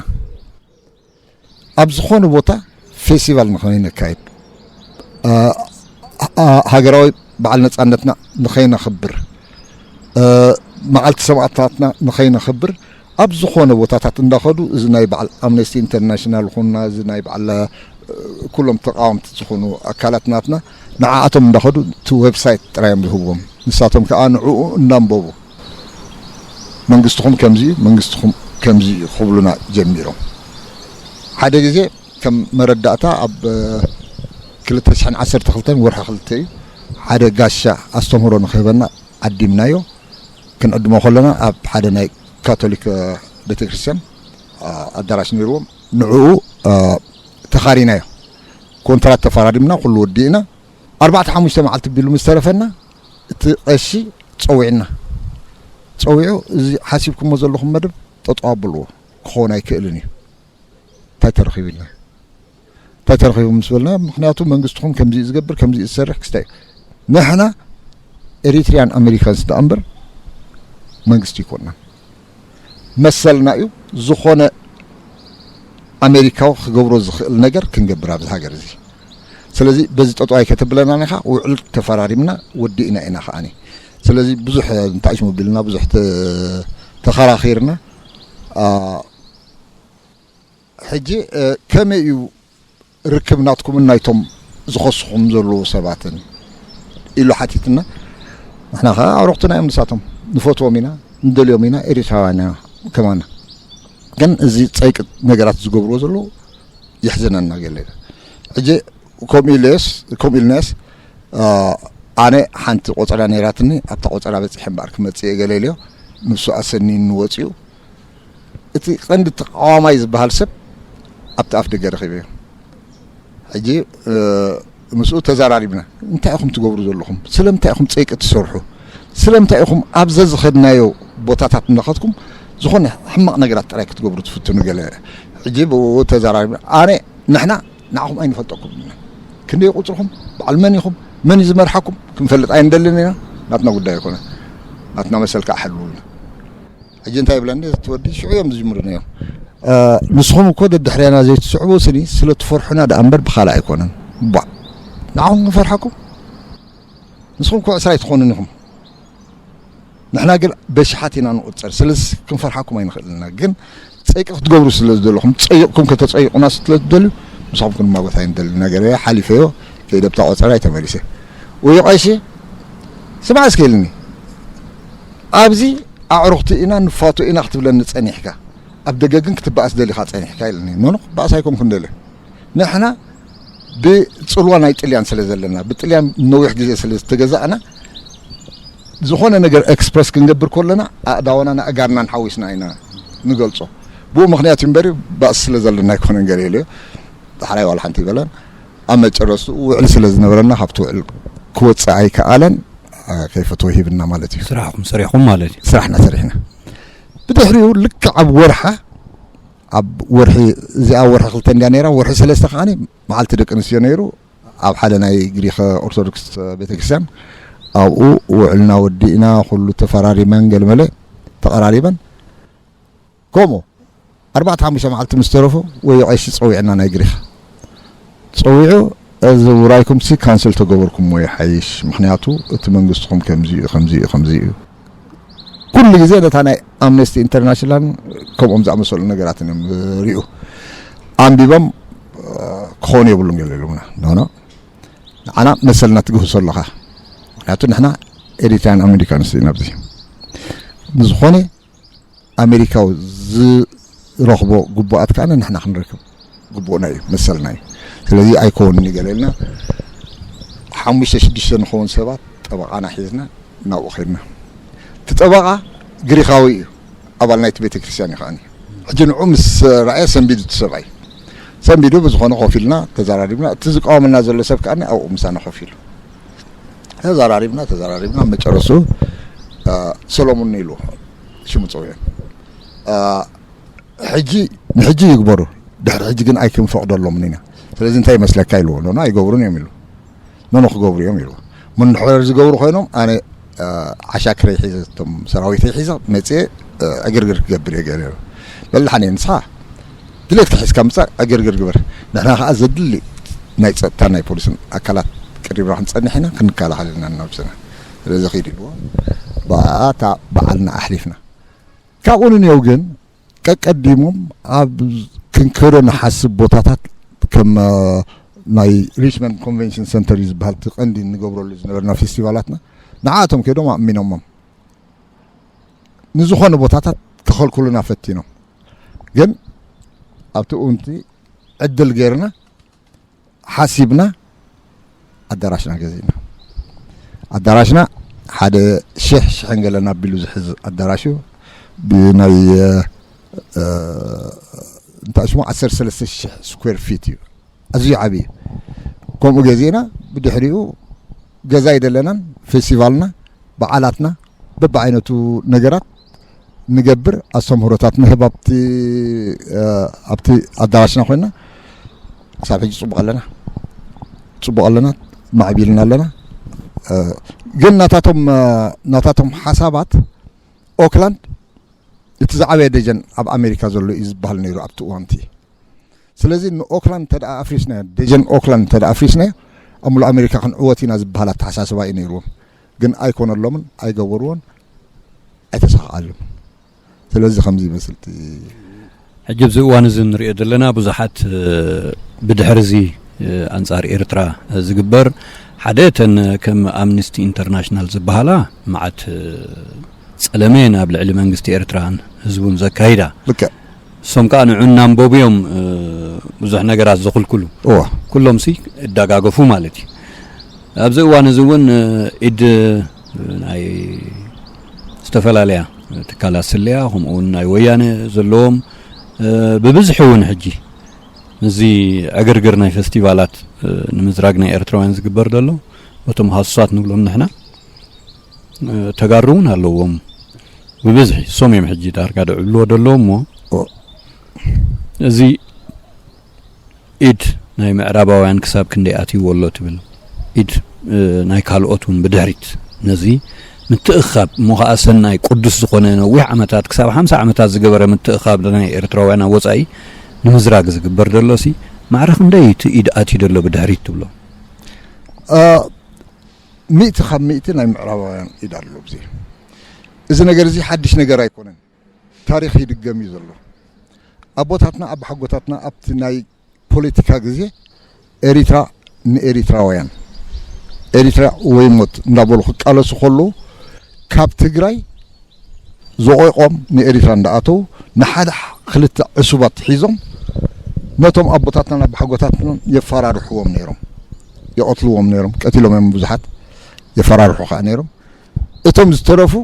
ኣብ ዝኾነ ቦታ ፌስቲቫል ንኸይነካይድ፣ ሃገራዊ በዓል ነፃነትና ንኸይነኽብር፣ መዓልቲ ሰማእታትና ንኸይነኽብር ኣብ ዝኾነ ቦታታት እንዳኸዱ፣ እዚ ናይ በዓል ኣምነስቲ ኢንተርናሽናል ኹንና፣ እዚ ናይ በዓል ኩሎም ተቃወምቲ ዝኾኑ ኣካላት ናትና፣ ንዓኣቶም እንዳኸዱ እቲ ዌብሳይት ጥራይ እዮም ዝህብዎም። ንሳቶም ከዓ ንዕኡ እንዳንበቡ መንግስትኹም ከምዚ እዩ፣ መንግስትኹም ከምዚ እዩ ክብሉና ጀሚሮም። ሓደ ግዜ ከም መረዳእታ ኣብ ክልተ ሽሕን ዓሰርተ ክልተን ወርሒ ክልተ እዩ ሓደ ጋሻ ኣስተምህሮ ንክህበና ዓዲምናዮ። ክንዕድሞ ከለና ኣብ ሓደ ናይ ካቶሊክ ቤተክርስትያን ኣዳራሽ ነይርዎም፣ ንዕኡ ተኻሪናዮ። ኮንትራት ተፈራሪምና፣ ኩሉ ወዲእና። ኣርባዕተ ሓሙሽተ መዓልቲ ቢሉ ምስ ተረፈና እቲ ቀሺ ፀዊዕና፣ ፀዊዑ፣ እዚ ሓሲብኩሞ ዘለኹም መደብ ጠጠው ኣብልዎ፣ ክኸውን ኣይክእልን እዩ። እንታይ ተረኺቡ ኢልና፣ እንታይ ተረኺቡ ምስ በልና፣ ምክንያቱ መንግስትኹም ከምዚ እዩ ዝገብር፣ ከምዚ እዩ ዝሰርሕ ክስታይ እዩ። ንሕና ኤሪትሪያን ኣሜሪካንስ ደኣ እምበር መንግስቲ ይኮንና። መሰልና እዩ፣ ዝኾነ ኣሜሪካዊ ክገብሮ ዝኽእል ነገር ክንገብር ኣብዚ ሃገር እዚ። ስለዚ በዚ ጠጠው ኣይከተብለና ኢኻ፣ ውዕል ተፈራሪምና ወዲእና ኢና ከዓኒ። ስለዚ ብዙሕ እንታይሽ መቢልና ብዙሕ ተኸራኺርና። ሕጂ ከመይ እዩ ርክብ ናትኩምን ናይቶም ዝኸስኹም ዘለዉ ሰባትን ኢሉ ሓቲትና። ንሕና ከዓ ኣዕሩኽትና እዮም ንሳቶም፣ ንፈትዎም ኢና፣ ንደልዮም ኢና፣ ኤሪትራውያን ኢና ከማና። ግን እዚ ፀይቂ ነገራት ዝገብርዎ ዘለዉ የሕዝነና ገለ። ሕጂ ከምኡ ኢለስ ከምኡ ኢልናስ ኣነ ሓንቲ ቆፀራ ነይራትኒ፣ ኣብታ ቆፀራ በፂሐ እምበኣር ክመፅእ እየ ገለ ኢለዮ። ንሱ ኣሰኒኒ ወፂኡ። እቲ ቀንዲ ተቃዋማይ ዝበሃል ሰብ ኣብቲ ኣፍ ደገ ረኺበዮ። ሕጂ ምስኡ ተዘራሪብና፣ እንታይ ኢኹም ትገብሩ ዘለኹም? ስለምንታይ ኢኹም ፀይቂ ትሰርሑ? ስለምንታይ ኢኹም ኣብ ዘዝኸድናዮ ቦታታት እናኸድኩም ዝኾነ ሕማቕ ነገራት ጥራይ ክትገብሩ ትፍትኑ? ገለ። ሕጂ ብኡ ተዘራሪብና። ኣነ ንሕና ንዓኹም ኣይንፈልጠኩም ኢና። ክንደይ ቁፅርኹም፣ በዓል መን ኢኹም፣ መን እዩ ዝመርሓኩም ክንፈልጥ ኣይንደልን ኢና። ናትና ጉዳይ ኣይኮነ፣ ናትና መሰል ከዓ ሓልውልና። ሕጂ እንታይ ይብለኒ እቲ ወዲ፣ ሽዑ እዮም ዝጅምሩ ነዮም። ንስኹም እኮ ደድሕርያና ዘይትስዕቡ ስኒ ስለ ትፈርሑና ደኣ እምበር ብኻልእ ኣይኮነን። ቧዕ፣ ንዓኹም ክንፈርሓኩም? ንስኹም እኮ ዕስራ ኣይትኾኑን ኢኹም። ንሕና ግን በሽሓት ኢና ንቑፀር፣ ስለዚ ክንፈርሓኩም ኣይንኽእልን ኢና። ግን ፀይቂ ክትገብሩ ስለ ዝደለኹም፣ ፀይቕኩም ከተፀይቑና ስለ ትደልዩ፣ ምሳኹም ክንማጎት ኣይንደልን። ነገር እየ ሓሊፈዮ፣ ከይደ ብታ ቆፀራይ ተመሊሰ። ወይ ቀሺ፣ ስማዕ እስከ ኢልኒ፣ ኣብዚ ኣዕሩኽቲ ኢና ንፋቶ ኢና ክትብለኒ ፀኒሕካ፣ ኣብ ደገ ግን ክትበኣስ ደሊኻ ፀኒሕካ ኢልኒ። ኖኖ፣ ክበኣስ ኣይኮንኩን ደልየ። ንሕና ብፅልዋ ናይ ጥልያን ስለ ዘለና፣ ብጥልያን ነዊሕ ግዜ ስለ ዝተገዛእና፣ ዝኾነ ነገር ኤክስፕረስ ክንገብር ከለና ኣእዳወናን ኣእጋርናን ሓዊስና ኢና ንገልጾ። ብኡ ምኽንያት እዩ እምበሪ ባእሲ ስለ ዘለና ኣይኮነን ገለ ኢለዮ። ዳሕራይ ዋላ ሓንቲ ይበለን። ኣብ መጨረስትኡ ውዕል ስለ ዝነበረና ካብቲ ውዕል ክወፅእ ኣይከኣለን። ከይፈትዎ ሂብና ማለት እዩ። ስራሕኩም ሰሪሕኩም ማለት እዩ። ስራሕና ሰሪሕና። ብድሕሪኡ ልክዕ ኣብ ወርሓ፣ ኣብ ወርሒ፣ እዚኣ ወርሒ ክልተ እንድያ ነይራ፣ ወርሒ ሰለስተ ከዓኒ መዓልቲ ደቂ ኣንስትዮ ነይሩ። ኣብ ሓደ ናይ ግሪክ ኦርቶዶክስ ቤተክርስትያን ኣብኡ ውዕልና ወዲእና፣ ኩሉ ተፈራሪመን፣ ገለመለ ተቐራሪበን። ከምኡ ኣርባዕተ ሓሙሽተ መዓልቲ ምስ ተረፉ ወይ ቀሺ ጸዊዕና ናይ ግሪክ ጸዊዑ፣ "እዚ ውራይኩም ሲ ካንስል ተገበርኩሞ ይሓይሽ፣ ምኽንያቱ እቲ መንግስትኹም ከምዚ እዩ፣ ከምዚ እዩ፣ ከምዚ እዩ።" ኩሉ ግዜ ነታ ናይ ኣምነስቲ ኢንተርናሽናል ከምኦም ዝኣመሰሉ ነገራትን እዮም ዝሪኡ። ኣንቢቦም፣ ክኸውን የብሉን ገለ ኢሎምና። ኖ፣ ኖ፣ ንዓና መሰልና ትግህሶ ኣለኻ። ምኽንያቱ ንሕና ኤሪትራን ኣሜሪካንስ ኢና ኣብዚ። ንዝኾነ ኣሜሪካዊ ዝረኽቦ ግቡኣት ከኣ ንሕና ክንረክብ ግቡእና እዩ፣ መሰልና እዩ። ስለዚ ኣይከውንን እዩ ገለ ኢልና፣ ሓሙሽተ ሽዱሽተ ንኸውን ሰባት ጠበቓና ሒዝና ናብኡ ኸድና። እቲ ጠበቓ ግሪኻዊ እዩ፣ ኣባል ናይቲ ቤተ ክርስቲያን እዩ ከዓኒ። ሕጂ ንዑ ምስ ረኣየ ሰንቢዱ እቲ ሰብኣይ። ሰንቢዱ ብዝኾነ ኮፍ ኢልና ተዘራሪብና። እቲ ዝቃወመና ዘሎ ሰብ ከዓኒ ኣብኡ ምሳና ኮፍ ኢሉ። ተዘራሪብና፣ ተዘራሪብና፣ መጨረሱ፣ አ፣ ሰሎሙን ኢሉ ሽሙ ጸዊዑ። አ፣ ሕጂ፣ ንሕጂ ይግበሩ፣ ድሕሪ ሕጂ ግን ኣይክንፈቕደሎምን ኢና። ስለዚ እንታይ ይመስለካ ኢልዎ። ኖኖ ኣይገብሩን እዮም ኢሉ። ኖኖ ክገብሩ እዮም ኢልዎ። ምን ድሕር ዝገብሩ ኮይኖም ኣነ፣ አ፣ ዓሻክረይ ሒዘ፣ እቶም ሰራዊተይ ሒዘ መጽየ፣ አ፣ ዕግርግር ክገብር እየ ገለ። በል ሓኔ ንስኻ ድሌትካ ሒዝካ ምጻእ ዕግርግር ግበር። ንሕና ከኣ ዘድሊ ናይ ጸጥታ ናይ ፖሊስን ኣካላት ቀሪብና ክንጸንሕ ኢና፣ ክንከላኸል ኢና ነብስና። ስለዚ ኺድ ኢልዎ። ብኣታ በዓልና ኣሕሊፍና። ካብኡ ንኔው ግን ቀቀዲሞም ኣብ ክንከዶ ንሓስብ ቦታታት ከም፣ አ፣ ናይ ሪችመንድ ኮንቨንሽን ሰንተር እዩ ዝበሃል፣ እቲ ቀንዲ እንገብረሉ ዝነበርና ፌስቲቫላትና ንዓኣቶም ከይዶም ኣእሚኖሞም። ንዝኾነ ቦታታት ከኸልክሉና ፈቲኖም። ግን ኣብቲ እውንቲ ዕድል ገይርና ሓሲብና ኣዳራሽና ገዚእና። ኣዳራሽና ሓደ ሽሕ፣ ሽሕን ገለን ኣቢሉ ዝሕዝ ኣዳራሽ እዩ። ብናይ፣ እ፣ እንታይ ሽሙ፣ ዓሰርተ ሰለስተ ሽሕ ስኩዌር ፊት እዩ። ኣዝዩ ዓብዪ እዩ። ከምኡ ገዚእና፣ ብድሕሪኡ ገዛ ኣይደለናን፣ ፌስቲቫልና፣ በዓላትና፣ በብዓይነቱ ነገራት ንገብር፣ ኣስተምህሮታት ንህብ ኣብቲ፣ እ፣ ኣብቲ ኣዳራሽና ኮይና ክሳብ ሕጂ ጽቡቕ ኣለና። ጽቡቕ ኣለና፣ ማዕቢልና ኣለና። እ፣ ግን ናታቶም፣ እ፣ ናታቶም ሓሳባት ኦክላንድ እቲ ዝዓበየ ደጀን ኣብ ኣሜሪካ ዘሎ እዩ ዝበሃል ነይሩ ኣብቲ እዋንቲ። ስለዚ ንኦክላንድ እንተ ደኣ ኣፍሪስናዮ፣ ደጀን ኦክላንድ እንተ ደኣ ኣፍሪስናዮ፣ ኣብ ሙሉእ ኣሜሪካ ክንዕወት ኢና ዝበሃል ኣተሓሳስባ እዩ ነይርዎም። ግን ኣይኮነሎምን፣ ኣይገበርዎን፣ ኣይተሳኽዓሉን። ስለዚ ከምዚ ይመስል እቲ ሕጂ ኣብዚ እዋን እዚ ንሪኦ ዘለና ብዙሓት፣ እ፣ ብድሕሪ እዚ፣ እ፣ ኣንጻር ኤርትራ ዝግበር ሓደ እተን ከም ኣምነስቲ ኢንተርናሽናል ዝበሃላ መዓት፣ እ፣ ጸለመ ናብ ልዕሊ መንግስቲ ኤርትራን ህዝቡን ዘካይዳ። ልክዕ። እሶም ከኣ ንዑ እናንበቡ እዮም፣ እ፣ ብዙሕ ነገራት ዘኹልኩሉ። እዋ። ኩሎም ሲ እዳጋገፉ ማለት እዩ። ኣብዚ እዋን እዚ እውን፣ እ፣ ኢድ፣ እ፣ ናይ ዝተፈላለያ ትካላት ስለያ፣ ከምኡ እውን ናይ ወያነ ዘለዎም፣ እ፣ ብብዝሒ እውን ሕጂ እዚ ዕግርግር ናይ ፌስቲቫላት፣ እ፣ ንምዝራግ ናይ ኤርትራውያን ዝግበር ዘሎ፣ በቶም ሃሱሳት ንብሎም ንሕና፣ እ፣ ተጋሩ እውን ኣለዎም። ብብዝሒ እሶም እዮም ሕጂ ዳርጋ ደዕብልዎ ዘለዉ እሞ፣ ኦ። እዚ ኢድ ናይ ምዕራባውያን ክሳብ ክንደይ ኣትይዎ ኣሎ ትብል? ኢድ፣ እ፣ ናይ ካልኦት እውን ብድሕሪት ነዚ ምትእኻብ እሞ ኸዓ ሰናይ ቅዱስ ዝኾነ ነዊሕ ዓመታት ክሳብ ሓምሳ ዓመታት ዝገበረ ምትእኻብ ናይ ኤርትራውያን ኣብ ወጻኢ ንምዝራግ ዝግበር ዘሎ ሲ ማዕረ ክንደይ እቲ ኢድ ኣትዩ ዘሎ ብድሕሪት ትብሎ? እ፣ ሚእቲ ካብ ሚእቲ ናይ ምዕራባውያን ኢድ ኣሎ ኣብዚ። እዚ ነገር እዚ ሓድሽ ነገር ኣይኮነን። ታሪኽ ይድገም እዩ ዘሎ። ኣቦታትና ኣቦሓጎታትና ኣብቲ ናይ ፖለቲካ ግዜ ኤሪትራ ንኤሪትራውያን፣ ኤሪትራ ወይ ሞት እንዳበሉ ክቃለሱ ከለዉ ካብ ትግራይ ዘቆቆም ንኤሪትራ እንዳኣተዉ ንሓደ ክልተ ዕሱባት ሒዞም ነቶም ኣቦታትናን ኣቦሓጎታትናን የፈራርሕዎም ነይሮም፣ ይቐትልዎም ነይሮም፣ ቀቲሎም እዮም ብዙሓት፣ የፈራርሑ ከዓ ነይሮም። እቶም ዝተረፉ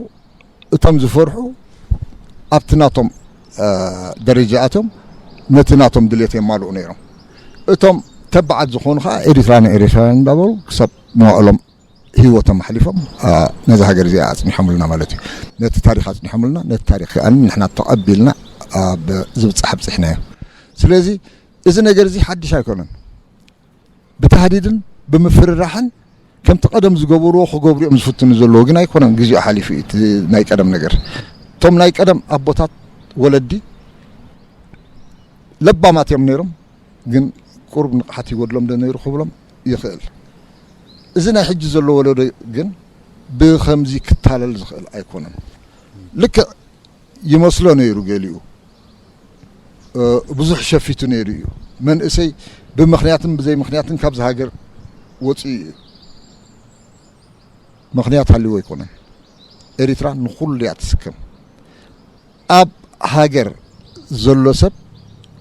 እቶም ዝፈርሑ ኣብቲ ናቶም፣ እ፣ ደረጃ ኣትዮም ነቲ ናቶም ድሌት የማልኡ ነይሮም። እቶም ተባዓት ዝኾኑ ከዓ ኤሪትራ ንኤሪትራውያን እንዳበሉ ክሳብ መዋእሎም ህይወቶም ኣሕሊፎም፣ እ፣ ነዛ ሃገር እዚኣ ኣጽኒሖምልና ማለት እዩ። ነቲ ታሪኽ ኣጽኒሖምልና፣ ነቲ ታሪኽ ከኣ ንሕና ተቐቢልና ኣብ ዝብጻሕ ኣብጺሕናዮ። ስለዚ እዚ ነገር እዚ ሓድሽ ኣይኮነን። ብታህዲድን ብምፍርራሕን ከምቲ ቀደም ዝገበርዎ ክገብሩ እዮም ዝፍትኑ ዘለዎ፣ ግን ኣይኮነን፣ ግዜኡ ሓሊፉ እዩ እቲ ናይ ቀደም ነገር። እቶም ናይ ቀደም ኣቦታት ወለዲ ለባማት እዮም ነይሮም፣ ግን ቁሩብ ንቕሓት ይጎድሎም ዶ ነይሩ ክብሎም ይኽእል። እዚ ናይ ሕጂ ዘሎ ወለዶ ግን ብኸምዚ ክታለል ዝኽእል ኣይኮነን። ልክዕ ይመስሎ ነይሩ ገሊኡ፣ እ፣ ብዙሕ ሸፊቱ ነይሩ እዩ። መንእሰይ ብምኽንያትን ብዘይ ምኽንያትን ካብዚ ሃገር ወፂኡ እዩ። ምኽንያት ሃልይዎ ኣይኮነን። ኤሪትራ ንኹሉ እያ ትስከም። ኣብ ሃገር ዘሎ ሰብ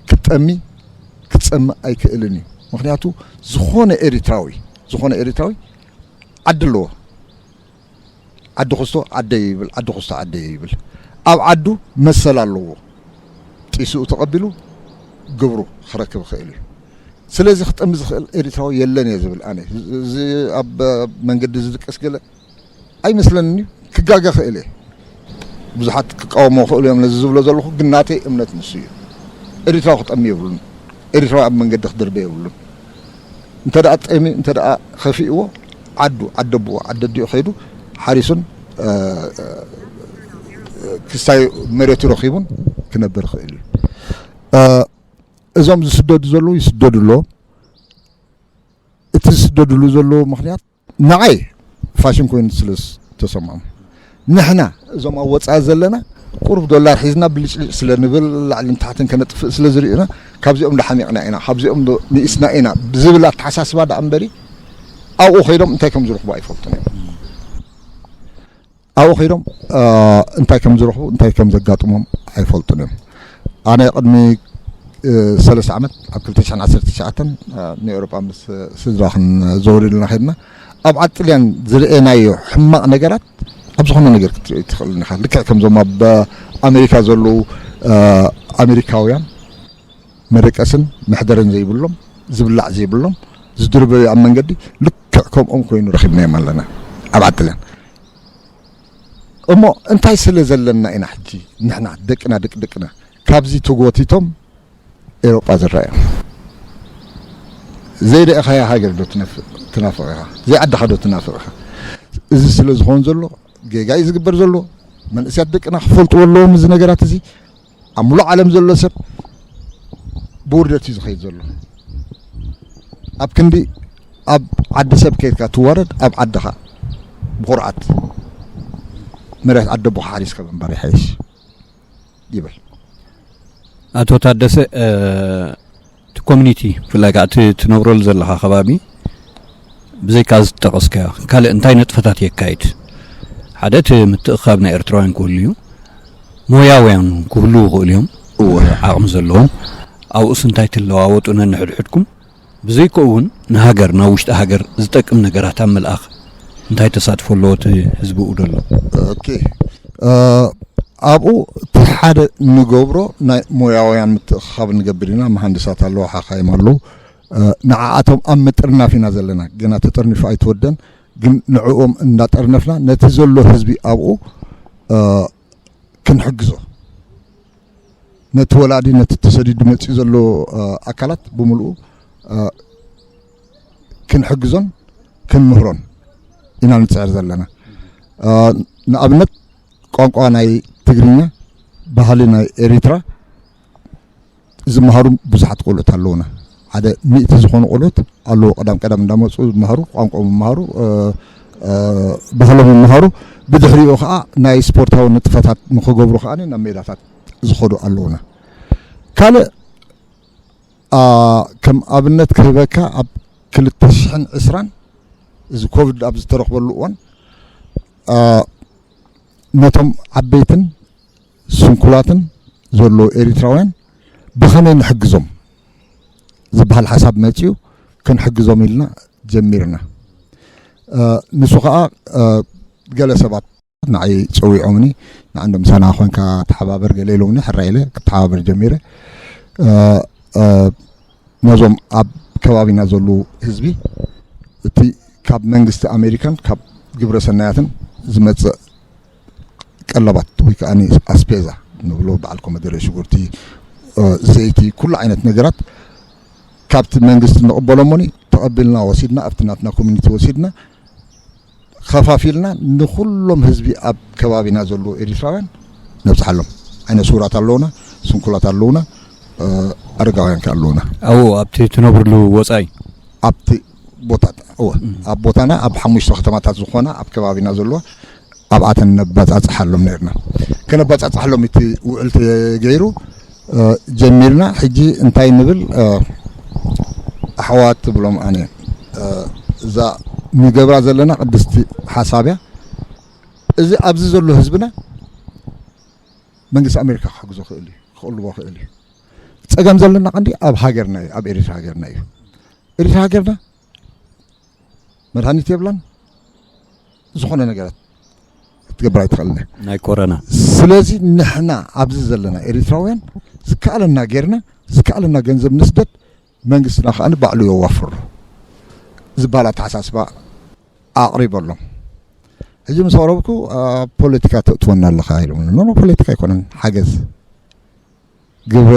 ክጠሚ፣ ክጸምእ ኣይክእልን እዩ። ምኽንያቱ ዝኾነ ኤሪትራዊ፣ ዝኾነ ኤሪትራዊ ዓዲ ኣለዎ። ዓዲ ክስቶ ዓደይ ይብል፣ ዓዲ ክስቶ ዓደይ ይብል። ኣብ ዓዱ መሰል ኣለዎ። ጢስኡ ተቐቢሉ ግብሩ ክረክብ ይኽእል እዩ። ስለዚ ክጠሚ ዝኽእል ኤሪትራዊ የለን እየ ዝብል ኣነ። እዚ ኣብ መንገዲ ዝድቀስ ገለ ኣይመስለንን እዩ። ክጋገ ክእል እየ። ብዙሓት ክቃወሞ ክእሉ እዮም ነዚ ዝብሎ ዘለኹ፣ ግን ናተይ እምነት ንሱ እዩ። ኤሪትራዊ ክጠሚ የብሉን። ኤሪትራዊ ኣብ መንገዲ ክድርበ የብሉን። እንተ ደኣ ጠሚ፣ እንተ ደኣ ከፊእዎ፣ ዓዱ፣ ዓዲ ኣቦኡ፣ ዓዲ ኣዲኡ ከይዱ ሓሪሱን፣ እ፣ እ፣ ክስታይ መሬቱ ረኺቡን ክነብር ይኽእል እዩ። እ፣ እዞም ዝስደዱ ዘለዉ ይስደዱ ኣለዎም። እቲ ዝስደድሉ ዘለዉ ምኽንያት ንዓይ ፋሽን ኮይኑ ስለ ዝተሰምዖም፣ ንሕና እዞም ኣብ ወጻኢ ዘለና ቁሩብ ዶላር ሒዝና ብልጭልጭ ስለ ንብል፣ ላዕልን ታሕትን ከነጥፍእ ስለ ዝርእዩና፣ ካብዚኦም ዶ ሓሚቕና ኢና፣ ካብዚኦም ዶ ንኢስና ኢና ብዝብል ኣተሓሳስባ ደኣ እምበሪ፣ ኣብኡ ከይዶም እንታይ ከም ዝረኽቡ ኣይፈልጡን እዮም። ኣብኡ ከይዶም፣ እ፣ እንታይ ከም ዝረኽቡ፣ እንታይ ከም ዘጋጥሞም ኣይፈልጡን እዮም። ኣነ ቅድሚ፣ እ፣ ሰለስተ ዓመት፣ ኣብ ክልተ ሽሕን ዓሰርተ ትሽዓተን፣ እ፣ ንኤውሮጳ ምስ ስድራ ክንዘውር ኢልና ከድና፣ ኣብ ዓዲ ጥልያን ዝረኣናዮ ሕማቕ ነገራት ኣብ ዝኾነ ነገር ክትርእዮ ኣይትኽእልን ኢኻ። ልክዕ ከምዞም ኣብ ኣሜሪካ ዘለዉ፣ እ፣ ኣሜሪካውያን መደቀስን መሕደርን ዘይብሎም፣ ዝብላዕ ዘይብሎም፣ ዝድርበዩ ኣብ መንገዲ፣ ልክዕ ከምኦም ኮይኑ ረኺብናዮም ኣለና ኣብ ዓዲ ጥልያን። እሞ እንታይ ስለ ዘለና ኢና ሕጂ ንሕና ደቅና ድቅድቅና ካብዚ ተጎቲቶም ኤውሮጳ ዝረኣዮም? ዘይረኣኻያ ሃገር ዶ ትነፍ-፣ ትናፍቕ ኢኻ? ዘይዓድኻ ዶ ትናፍቕ ኢኻ? እዚ ስለ ዝኾን ዘሎ ጌጋ እዩ ዝግበር ዘሎ። መንእሰያት ደቅና ክፈልጥዎ ኣለዎም እዚ ነገራት እዚ። ኣብ ሙሉእ ዓለም ዘሎ ሰብ ብውርደት እዩ ዝኸይድ ዘሎ። ኣብ ክንዲ ኣብ ዓዲ ሰብ ከይድካ ትዋረድ፣ ኣብ ዓድኻ ብኹርዓት መሬት ዓዲ ኣቦኻ ሓሪስካ ምንባር ይሓይሽ ይብል። ኣቶ ታደሰ፣ እ፣ እቲ ኮሚኒቲ፣ ብፍላይ ከዓ እቲ ትነብረሉ ዘለኻ ከባቢ፣ ብዘይካ እዚ ዝጠቐስካዮ፣ ካልእ እንታይ ንጥፈታት የካይድ? ሓደ፣ እቲ ምትእኽኻብ ናይ ኤርትራውያን ክህሉ እዩ። ሞያውያን ክህልዉ ይኽእሉ እዮም። እወ። ዓቕሚ ዘለዎም። ኣብኡስ እንታይ ትለዋወጡ ነንሕድሕድኩም? ብዘይካኡ እውን ንሃገር፣ ናብ ውሽጢ ሃገር ዝጠቅም ነገራት ኣብ ምልኣኽ እንታይ ተሳትፎ ኣለዎ እቲ ህዝቢ ብኡ ዘሎ? ኦኬ። እ፣ ኣብኡ እቲ ሓደ ንገብሮ ናይ ሞያውያን ምትእኽኻብ ንገብር ኢና። መሃንድሳት ኣለዉ፣ ሓኻይም ኣለዉ። እ፣ ንዓኣቶም ኣብ ምጥርናፍ ኢና ዘለና። ገና ተጠርኒፉ ኣይተወደን። ግን ንዕኦም እንዳጠርነፍና ነቲ ዘሎ ህዝቢ ኣብኡ፣ እ፣ ክንሕግዞ፣ ነቲ ወላዲ፣ ነቲ ተሰዲዱ መጺኡ ዘሎ፣ እ፣ ኣካላት ብምልኡ፣ እ፣ ክንሕግዞን ክንምህሮን ኢና ንጽዕር ዘለና። እ፣ ንኣብነት ቋንቋ ናይ ትግርኛ፣ ባህሊ ናይ ኤሪትራ ዝመሃሩ ብዙሓት ቆልዑት ኣለዉና። ሓደ ሚእቲ ዝኾኑ ቆልዑት ኣለዉ፣ ቀዳም ቀዳም እንዳመጹ ዝመሃሩ፣ ቋንቋኦም ይመሃሩ፣ እ፣ እ፣ ባህሎም ይመሃሩ። ብድሕሪኡ ኸኣ ናይ ስፖርታዊ ንጥፈታት ንኽገብሩ ኸኣ ናብ ሜዳታት ዝኸዱ ኣለዉና። ካልእ፣ ኣ፣ ከም ኣብነት ክህበካ፣ ኣብ ክልተ ሽሕን ዕስራን እዚ ኮቪድ ኣብ ዝተረኽበሉ እዋን፣ ኣ፣ ነቶም ዓበይትን ስንኩላትን ዘለዉ ኤሪትራውያን ብኸመይ ንሕግዞም ዝበሃል ሓሳብ መጺኡ፣ ክንሕግዞም ኢልና ጀሚርና። እ፣ ንሱ ኸኣ፣ እ፣ ገለ ሰባት ንዓይ ጸዊዖምኒ፣ ንዓንዶ ምሳና ኮንካ ተሓባበር ገለ ኢሎምኒ፣ ሕራይ ኢለ ክተሓባበር ጀሚረ። እ፣ እ፣ ነዞም ኣብ ከባቢና ዘለዉ ህዝቢ፣ እቲ ካብ መንግስቲ ኣሜሪካን ካብ ግብረ ሰናያትን ዝመጽእ ቀለባት ወይ ከኣ ኣስፔዛ ንብሎ፣ በዓል ኮመደረ፣ ሽጉርቲ፣ እ፣ ዘይቲ፣ ኩሉ ዓይነት ነገራት ካብቲ መንግስቲ ንቕበሎ እሞኒ፣ ተቐቢልና ወሲድና፣ ኣብቲ ናትና ኮሚኒቲ ወሲድና፣ ከፋፊልና ንኹሎም ህዝቢ ኣብ ከባቢና ዘለዉ ኤሪትራውያን ነብጽሓሎም። ዓይነ ስውራት ኣለዉና፣ ስንኩላት ኣለዉና፣ እ፣ ኣረጋውያን ከ ኣለዉና። ኣብኡ ኣብቲ ትነብርሉ ወጻኢ? ኣብቲ ቦታ፣ እወ፣ እም። ኣብ ቦታና ኣብ ሓሙሽተ ከተማታት ዝኾና ኣብ ከባቢና ዘለዋ ኣብኣተን ነባጻጽሓሎም ነርና። ከነባጻጽሓሎም እቲ ውዕል ተገይሩ፣ እ፣ ጀሚርና። ሕጂ እንታይ ንብል፣ እ፣ ኣሕዋት ትብሎም ኣነ፣ እ፣ እዛ ንገብራ ዘለና ቅድስቲ ሓሳብ እያ። እዚ ኣብዚ ዘሎ ህዝብና መንግስቲ ኣሜሪካ ክሕግዞ ክእል እዩ፣ ክቕልቦ ክእል እዩ። ጸገም ዘለና ቀንዲ ኣብ ሃገርና እዩ፣ ኣብ ኤሪትራ ሃገርና እዩ። ኤሪትራ ሃገርና መድሃኒት የብላን፣ ዝኾነ ነገራት ክትገብር ኣይትኽእልን። ናይ ኮረና ስለዚ ንሕና ኣብዚ ዘለና ኤሪትራውያን ዝከኣለና ጌርና ዝከኣለና ገንዘብ ንስደድ፣ መንግስትና ከዓ ባዕሉ የዋፍሮ ዝበሃል ኣተሓሳስባ ኣቕሪበሎም። ሕጂ ምስ ኣቕረብኩ ኣብ ፖለቲካ ተእትወና ኣለኻ ኢሎም። ኖ ፖለቲካ ኣይኮነን፣ ሓገዝ ግብረ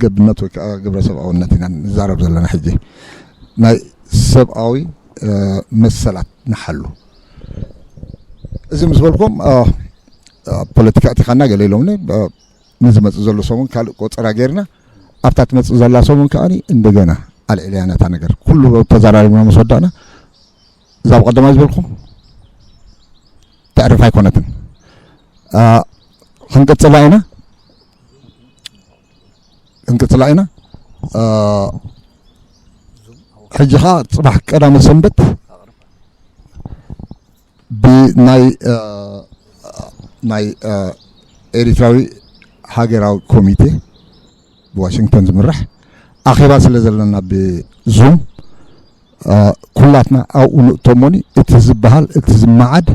ገብነት ወይ ከዓ ግብረ ሰብኣውነት ኢና ንዛረብ ዘለና። ሕጂ ናይ ሰብኣዊ መሰላት ንሓሉ። እዚ ምስ በልኩም ፖለቲካ እቲኻና ገለ ኢሎምኒ። ንዝመፅእ ዘሎ ሰሙን ካልእ ቆፀራ ጌርና ኣብታ ትመፅእ ዘላ ሰሙን ከዓ እንደገና ኣልዕልያ ነታ ነገር ኩሉ ተዘራሪብና ምስ ወዳእና እዛ ብቐደማይ ዝበልኩም ተዕርፍ ኣይኮነትን። ክንቅፅላ ኢና ክንቅፅላ ኢና። ሕጂ ከዓ ፅባሕ ቀዳመ ሰንበት ብናይ ናይ ኤሪትራዊ ሃገራዊ ኮሚቴ ብዋሽንግተን ዝምራሕ ኣኼባ ስለ ዘለና ብዙም ኩላትና ኣብኡ ንእተሞኒ እቲ ዝበሃል እቲ ዝመዓድ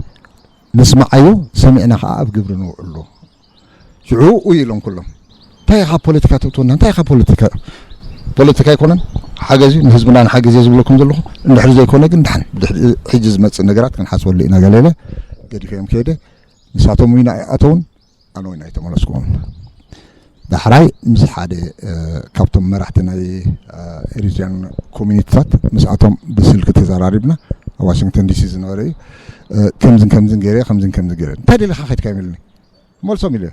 ንስምዓዮ ሰሚዕና ከዓ ኣብ ግብሪ ነውዕሎ። ሽዑ ኢሎም ኩሎም እንታይ ኢኻ ፖለቲካ ትእትወና እንታይ ኢኻ ፖለቲካ ፖለቲካ ኣይኮነን ሓገዝ እዩ ንህዝብና ንሓገዝ እየ ዝብለኩም ዘለኹ። እንድሕር ዘይኮነ ግን ድሓን ሕጂ ዝመፅእ ነገራት ክንሓስበሉ ኢና ገለለ ገዲፈዮም ከይደ ንሳቶም ዊና ኣይኣተውን ኣነ ዊና ኣይተመለስኩዎም። ዳሕራይ ምስ ሓደ ካብቶም መራሕቲ ናይ ኤሪትሪያን ኮሚኒቲታት ምስኣቶም ብስልኪ ተዘራሪብና ኣብ ዋሽንግተን ዲሲ ዝነበረ እዩ። ከምዝን ከምዝን ገይረ ከምዝን ከምዝን ገይረ እንታይ ደሊኻ ከድካ ይብልኒ መልሶም ኢለ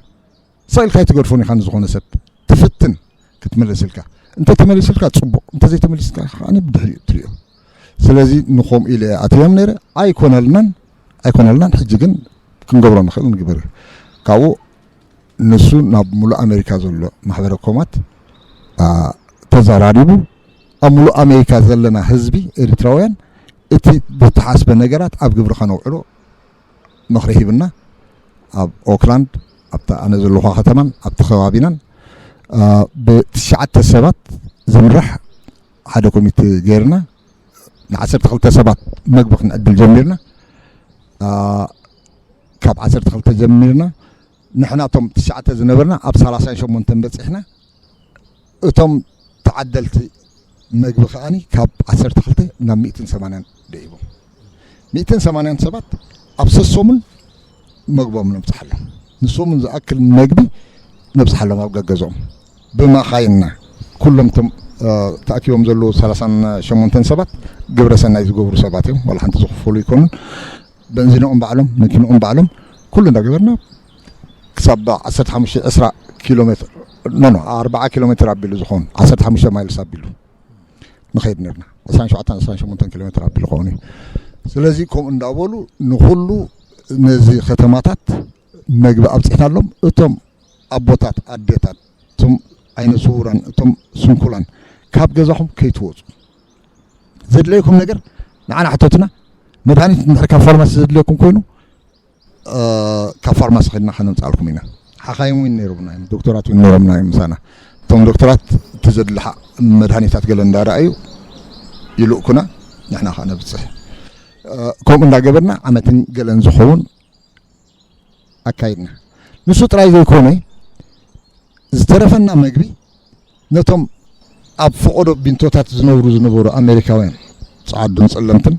ሰኢልካ ኣይትገድፎን ኢኻ ንዝኾነ ሰብ ትፍትን ክትመልስልካ እንተ ተመሊስልካ ፅቡቕ እንተ ዘይተመሊስልካ ከዓ ብድሕሪኡ ትሪኦ። ስለዚ ንኸምኡ ኢለ ኣትዮም ነይረ ኣይኮነልናን ኣይኮነልናን ሕጂ ግን ክንገብሮ ንኽእል ንግበር። ካብኡ ንሱ ናብ ሙሉእ ኣሜሪካ ዘሎ ማሕበረ ኮማት ተዘራሪቡ ኣብ ሙሉእ ኣሜሪካ ዘለና ህዝቢ ኤሪትራውያን እቲ ዝተሓስበ ነገራት ኣብ ግብሪ ከነውዕሎ ምኽሪ ሂብና ኣብ ኦክላንድ ኣብታ ኣነ ዘለኹዋ ከተማን ኣብቲ ከባቢናን ብትሽዓተ ሰባት ዝምራሕ ሓደ ኮሚቴ ገይርና ንዓሰርተ ክልተ ሰባት መግቢ ክንዕድል ጀሚርና። ካብ ዓሰርተ ክልተ ጀሚርና ንሕና እቶም ትሽዓተ ዝነበርና ኣብ ሰላሳን ሸሞንተን በፂሕና። እቶም ተዓደልቲ መግቢ ከዓኒ ካብ ዓሰርተ ክልተ ናብ ሚእትን ሰማንያን ደይቦም። ሚእትን ሰማንያን ሰባት ኣብ ሰሶምን መግቦም ነብፅሓሎም። ንሶምን ዝኣክል መግቢ ነብፅሓሎም ኣብ ገገዝኦም ብማኻይንና ኩሎም ቶም ተኣኪቦም ዘለዉ ሰላሳን ሸሞንተን ሰባት ግብረ ሰናይ ዝገብሩ ሰባት እዮም። ዋላ ሓንቲ ዝኽፈሉ ይኮኑን። በንዚንኦም ባዕሎም መኪንኦም ባዕሎም ኩሉ እንዳገበርና ክሳብ ዓሰርተ ሓሙሽተ ዕስራ ኪሎ ሜትር ኖ ኖ ኣርባዓ ኪሎ ሜትር ኣቢሉ ዝኾን ዓሰርተ ሓሙሽተ ማይልስ ኣቢሉ ንኸይድ ነርና። ዕስራን ሸውዓተን ዕስራን ሸሞንተን ኪሎ ሜትር ኣቢሉ ኸውን እዩ። ስለዚ ከምኡ እንዳበሉ ንኹሉ ነዚ ከተማታት መግቢ ኣብፂሕናሎም። እቶም ኣቦታት ኣዴታት እቶም ዓይነ ስውራን እቶም ስንኩላን ካብ ገዛኹም ከይትወፁ ዘድለየኩም ነገር ንዓና ሕተቱና። መድሃኒት እንድሕር ካብ ፋርማሲ ዘድልየኩም ኮይኑ ካብ ፋርማሲ ከድና ከነምፃልኩም ኢና። ሓኻይም እውን ነይሮምና እዮም፣ ዶክተራት እውን ነይሮምና እዮም ምሳና። እቶም ዶክተራት እቲ ዘድልሓ መድሃኒታት ገለ እንዳረኣዩ ይልእኩና፣ ንሕና ከዓ ነብፅሕ። ከምኡ እንዳገበርና ዓመትን ገለን ዝኸውን ኣካይድና። ንሱ ጥራይ ዘይኮነ ዝተረፈና መግቢ ነቶም ኣብ ፈቐዶ ቢንቶታት ዝነብሩ ዝነበሩ ኣሜሪካውያን ፃዓዱን ፀለምትን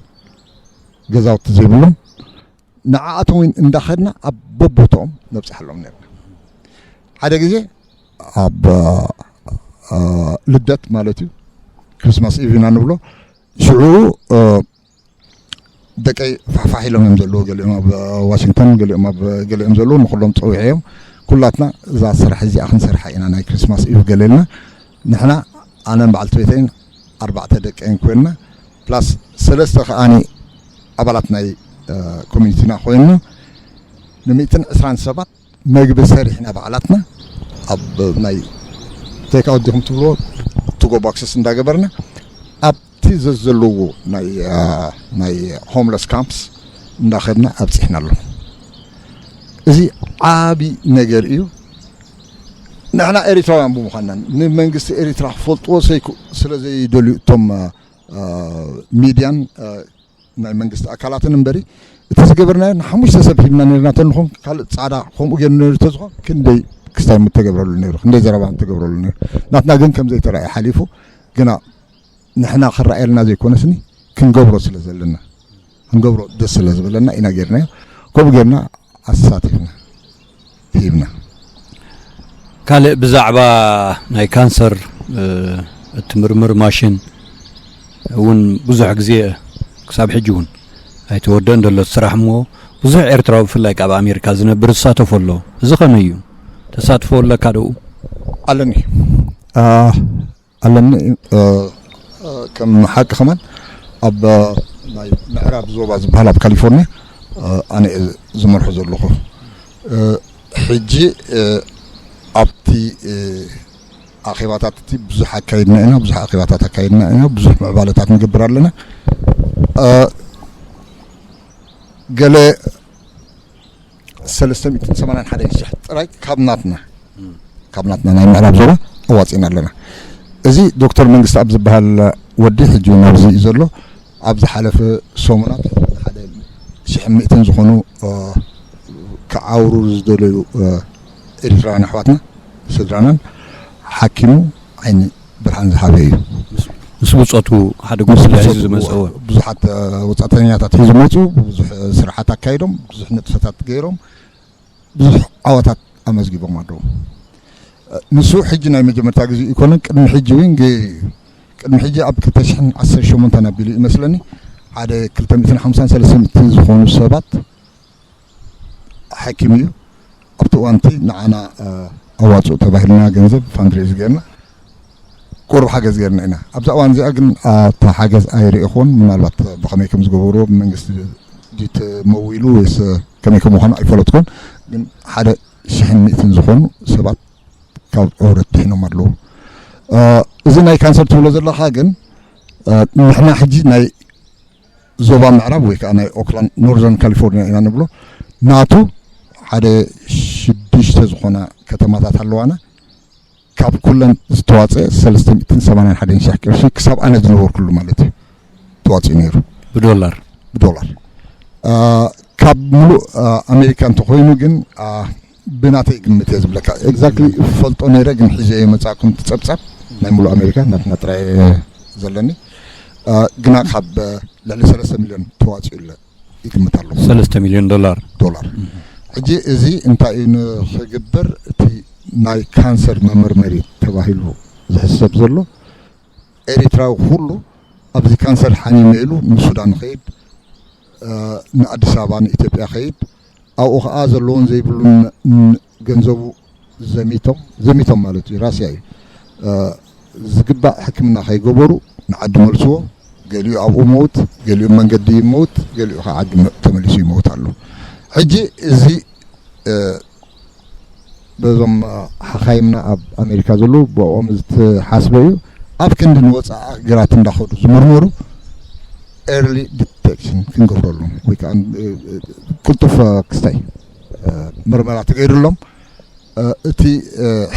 ገዛውቲ ዘይብሎም ንዓኣቶም እውን እንዳኸድና ኣብ በቦትኦም ነብፅሓሎም ነርና። ሓደ ግዜ ኣብ ልደት ማለት እዩ ክሪስማስ ኢቭ ኢና ንብሎ ሽዑ ደቀይ ፋሕፋሕ ኢሎም እዮም ዘለዉ። ገሊኦም ኣብ ዋሽንግተን ገሊኦም ኣብ ገሊኦም ዘለዉ ንኩሎም ፀዊዐዮም ኩላትና እዛ ስራሕ እዚኣ ክንሰርሓ ኢና ናይ ክሪስማስ ኢቭ ገለ ኢልና ንሕና ኣነን በዓልቲ ቤተይን ኣርባዕተ ደቀይን ኮይንና ፕላስ ሰለስተ ከዓኒ ኣባላት ናይ ኮሚኒቲና ኮይንና ንሚእትን ዕስራን ሰባት መግቢ ሰሪሕና ባዕላትና ኣብ ናይ ቴክ ኣውት ዲኹም ትብልዎ ቱጎ ቦክስስ እንዳገበርና ኣብቲ ዘዘለዎ ናይ ናይ ሆምለስ ካምፕስ እንዳኸድና ኣብፂሕና ኣሎ። እዚ ዓቢ ነገር እዩ። ንሕና ኤሪትራውያን ብምዃንና ንመንግስቲ ኤሪትራ ክፈልጥዎ ሰይኩ ስለ ዘይደልዩ እቶም ሚድያን ናይ መንግስቲ ኣካላትን እምበሪ እቲ ዝገበርናዮ ንሓሙሽተ ሰብ ሂብና ነርና። ተንኾን ካልእ ጻዕዳ ከምኡ ገይሩ ነሩ ተዝኾን ክንደይ ክስታይ ምተገብረሉ ነሩ፣ ክንደይ ዘረባ ምተገብረሉ ነሩ። ናትና ግን ከም ዘይተረኣየ ሓሊፉ። ግና ንሕና ክረኣየልና ዘይኮነስኒ ክንገብሮ ስለ ዘለና፣ ክንገብሮ ደስ ስለ ዝበለና ኢና ጌርናዮ። ከምኡ ጌርና ኣሳቲፍና ሂብና። ካልእ ብዛዕባ ናይ ካንሰር እትምርምር ማሽን እውን ብዙሕ ግዜ ክሳብ ሕጂ እውን ኣይተወደአን ዘሎ እቲ ስራሕ እሞ ብዙሕ ኤርትራዊ ብፍላይ ካብ ኣሜሪካ ዝነብር ዝሳተፎ ኣሎ። እዚ ከመይ እዩ? ተሳትፎ ኣለካ ደኡ? ኣለኒ ኣለኒ ከም ሓቂ ከማን ኣብ ናይ ምዕራብ ዞባ ዝበሃል ኣብ ካሊፎርኒያ ኣነ ዝመርሑ ዘለኹ። ሕጂ ኣብቲ ኣኼባታት እቲ ብዙሕ ኣካይድና ኢና፣ ብዙሕ ኣኼባታት ኣካይድና ኢና፣ ብዙሕ ምዕባለታት ንገብር ኣለና። ገለ ሰለስተ ሚእትን ሰማንያን ሓደን ሽሕ ጥራይ ካብ ናትና ካብ ናትና ናይ ምዕራብ ዞባ ኣዋፂና ኣለና። እዚ ዶክተር መንግስቲ ኣብ ዝበሃል ወዲ ሕጂ እውን ኣብዚ እዩ ዘሎ። ኣብ ዝሓለፈ ሰሙናት ሓደ ሽሕ ሚእትን ዝኾኑ ክዓውሩ ዝደለዩ ኤርትራውያን ኣሕዋትና ስድራናን ሓኪሙ ዓይኒ ብርሃን ዝሃበ እዩ። ምስ ብፆቱ ሓደ ጉጅለ ሒዙ ዝመፀወ ብዙሓት ወፃእተኛታት ሒዙ መፁ። ብዙሕ ስራሓት ኣካይዶም፣ ብዙሕ ንጥፈታት ገይሮም፣ ብዙሕ ዓወታት ኣመዝጊቦም ኣለዉ። ንሱ ሕጂ ናይ መጀመርታ ግዜ ይኮነን፣ ቅድሚ ሕጂ እውን ገይሩ እዩ። ቅድሚ ሕጂ ኣብ ክልተ ሽሕን ዓሰርተ ሸሞንተን ኣቢሉ ይመስለኒ ሓደ ክልተ ሚእትን ሓምሳን ሰለስተ ሚእትን ዝኾኑ ሰባት ሓኪም እዩ። ኣብቲ እዋንቲ ንዓና ኣዋፅኡ ተባሂልና ገንዘብ ፋንድሬዝ ገይርና ቁሩብ ሓገዝ ገይርና ኢና። ኣብዛ እዋን እዚኣ ግን ኣታ ሓገዝ ኣይርእኹን። ምናልባት ብኸመይ ከም ዝገበርዎ ብመንግስቲ ድዩ ተመዊሉ ወይስ ከመይ ከም ምዃኑ ኣይፈለጥኩን። ግን ሓደ ሽሕን ሚእትን ዝኾኑ ሰባት ካብ ዑረት ድሒኖም ኣለዉ። እዚ ናይ ካንሰር ትብሎ ዘለኻ ግን ንሕና ሕጂ ናይ ዞባ ምዕራብ ወይ ከዓ ናይ ኦክላንድ ኖርዘርን ካሊፎርኒያ ኢና ንብሎ። ናቱ ሓደ ሽዱሽተ ዝኾና ከተማታት ኣለዋና። ካብ ኩለን ዝተዋፀ ሰለስተ ሚእትን ሰማንያን ሓደን ሽሕ ቅርሺ ክሳብ ኣነ ዝነበርኩሉ ማለት እዩ ተዋፂኡ ነይሩ። ብዶላር ብዶላር ካብ ሙሉእ ኣሜሪካ እንተኮይኑ ግን ብናተይ ግምት እየ ዝብለካ። ኤግዛክትሊ ፈልጦ ነይረ ግን ሒዘ የመፃኩም ትፀብፃብ ናይ ሙሉእ ኣሜሪካ ናትና ጥራይ ዘለኒ ግና ካብ ልዕሊ ሰለስተ ሚልዮን ተዋፂኡ ኣሎ ይግምት ኣለኹ። ሰለስተ ሚልዮን ዶላር ዶላር። ሕጂ እዚ እንታይ እዩ ንክግበር እቲ ናይ ካንሰር መመርመሪ ተባሂሉ ዝሕሰብ ዘሎ ኤሪትራዊ ኩሉ ኣብዚ ካንሰር ሓሚመ ኢሉ ንሱዳን ንኸይድ ንኣዲስ ኣበባ ንኢትዮጵያ ከይድ ኣብኡ ከዓ ዘለዎን ዘይብሉን ገንዘቡ ዘሚቶም ዘሚቶም ማለት እዩ ራስያ እዩ ዝግባእ ሕክምና ከይገበሩ ንዓዲ መልስዎ። ገሊኡ ኣብኡ መውት፣ ገሊኡ መንገዲ ይመውት፣ ገሊኡ ከዓ ዓዲ ተመሊሱ ይመውት ኣሎ። ሕጂ እዚ በዞም ሓኻይምና ኣብ ኣሜሪካ ዘለዉ ብኦም ዝተሓስበ እዩ። ኣብ ክንዲ ንወፃኢ ሃገራት እንዳኸዱ ዝምርመሩ ኤርሊ ዲቴክሽን ክንገብረሎም ወይ ከዓ ቅልጡፍ ክስታይ ምርመራ ተገይሩሎም እቲ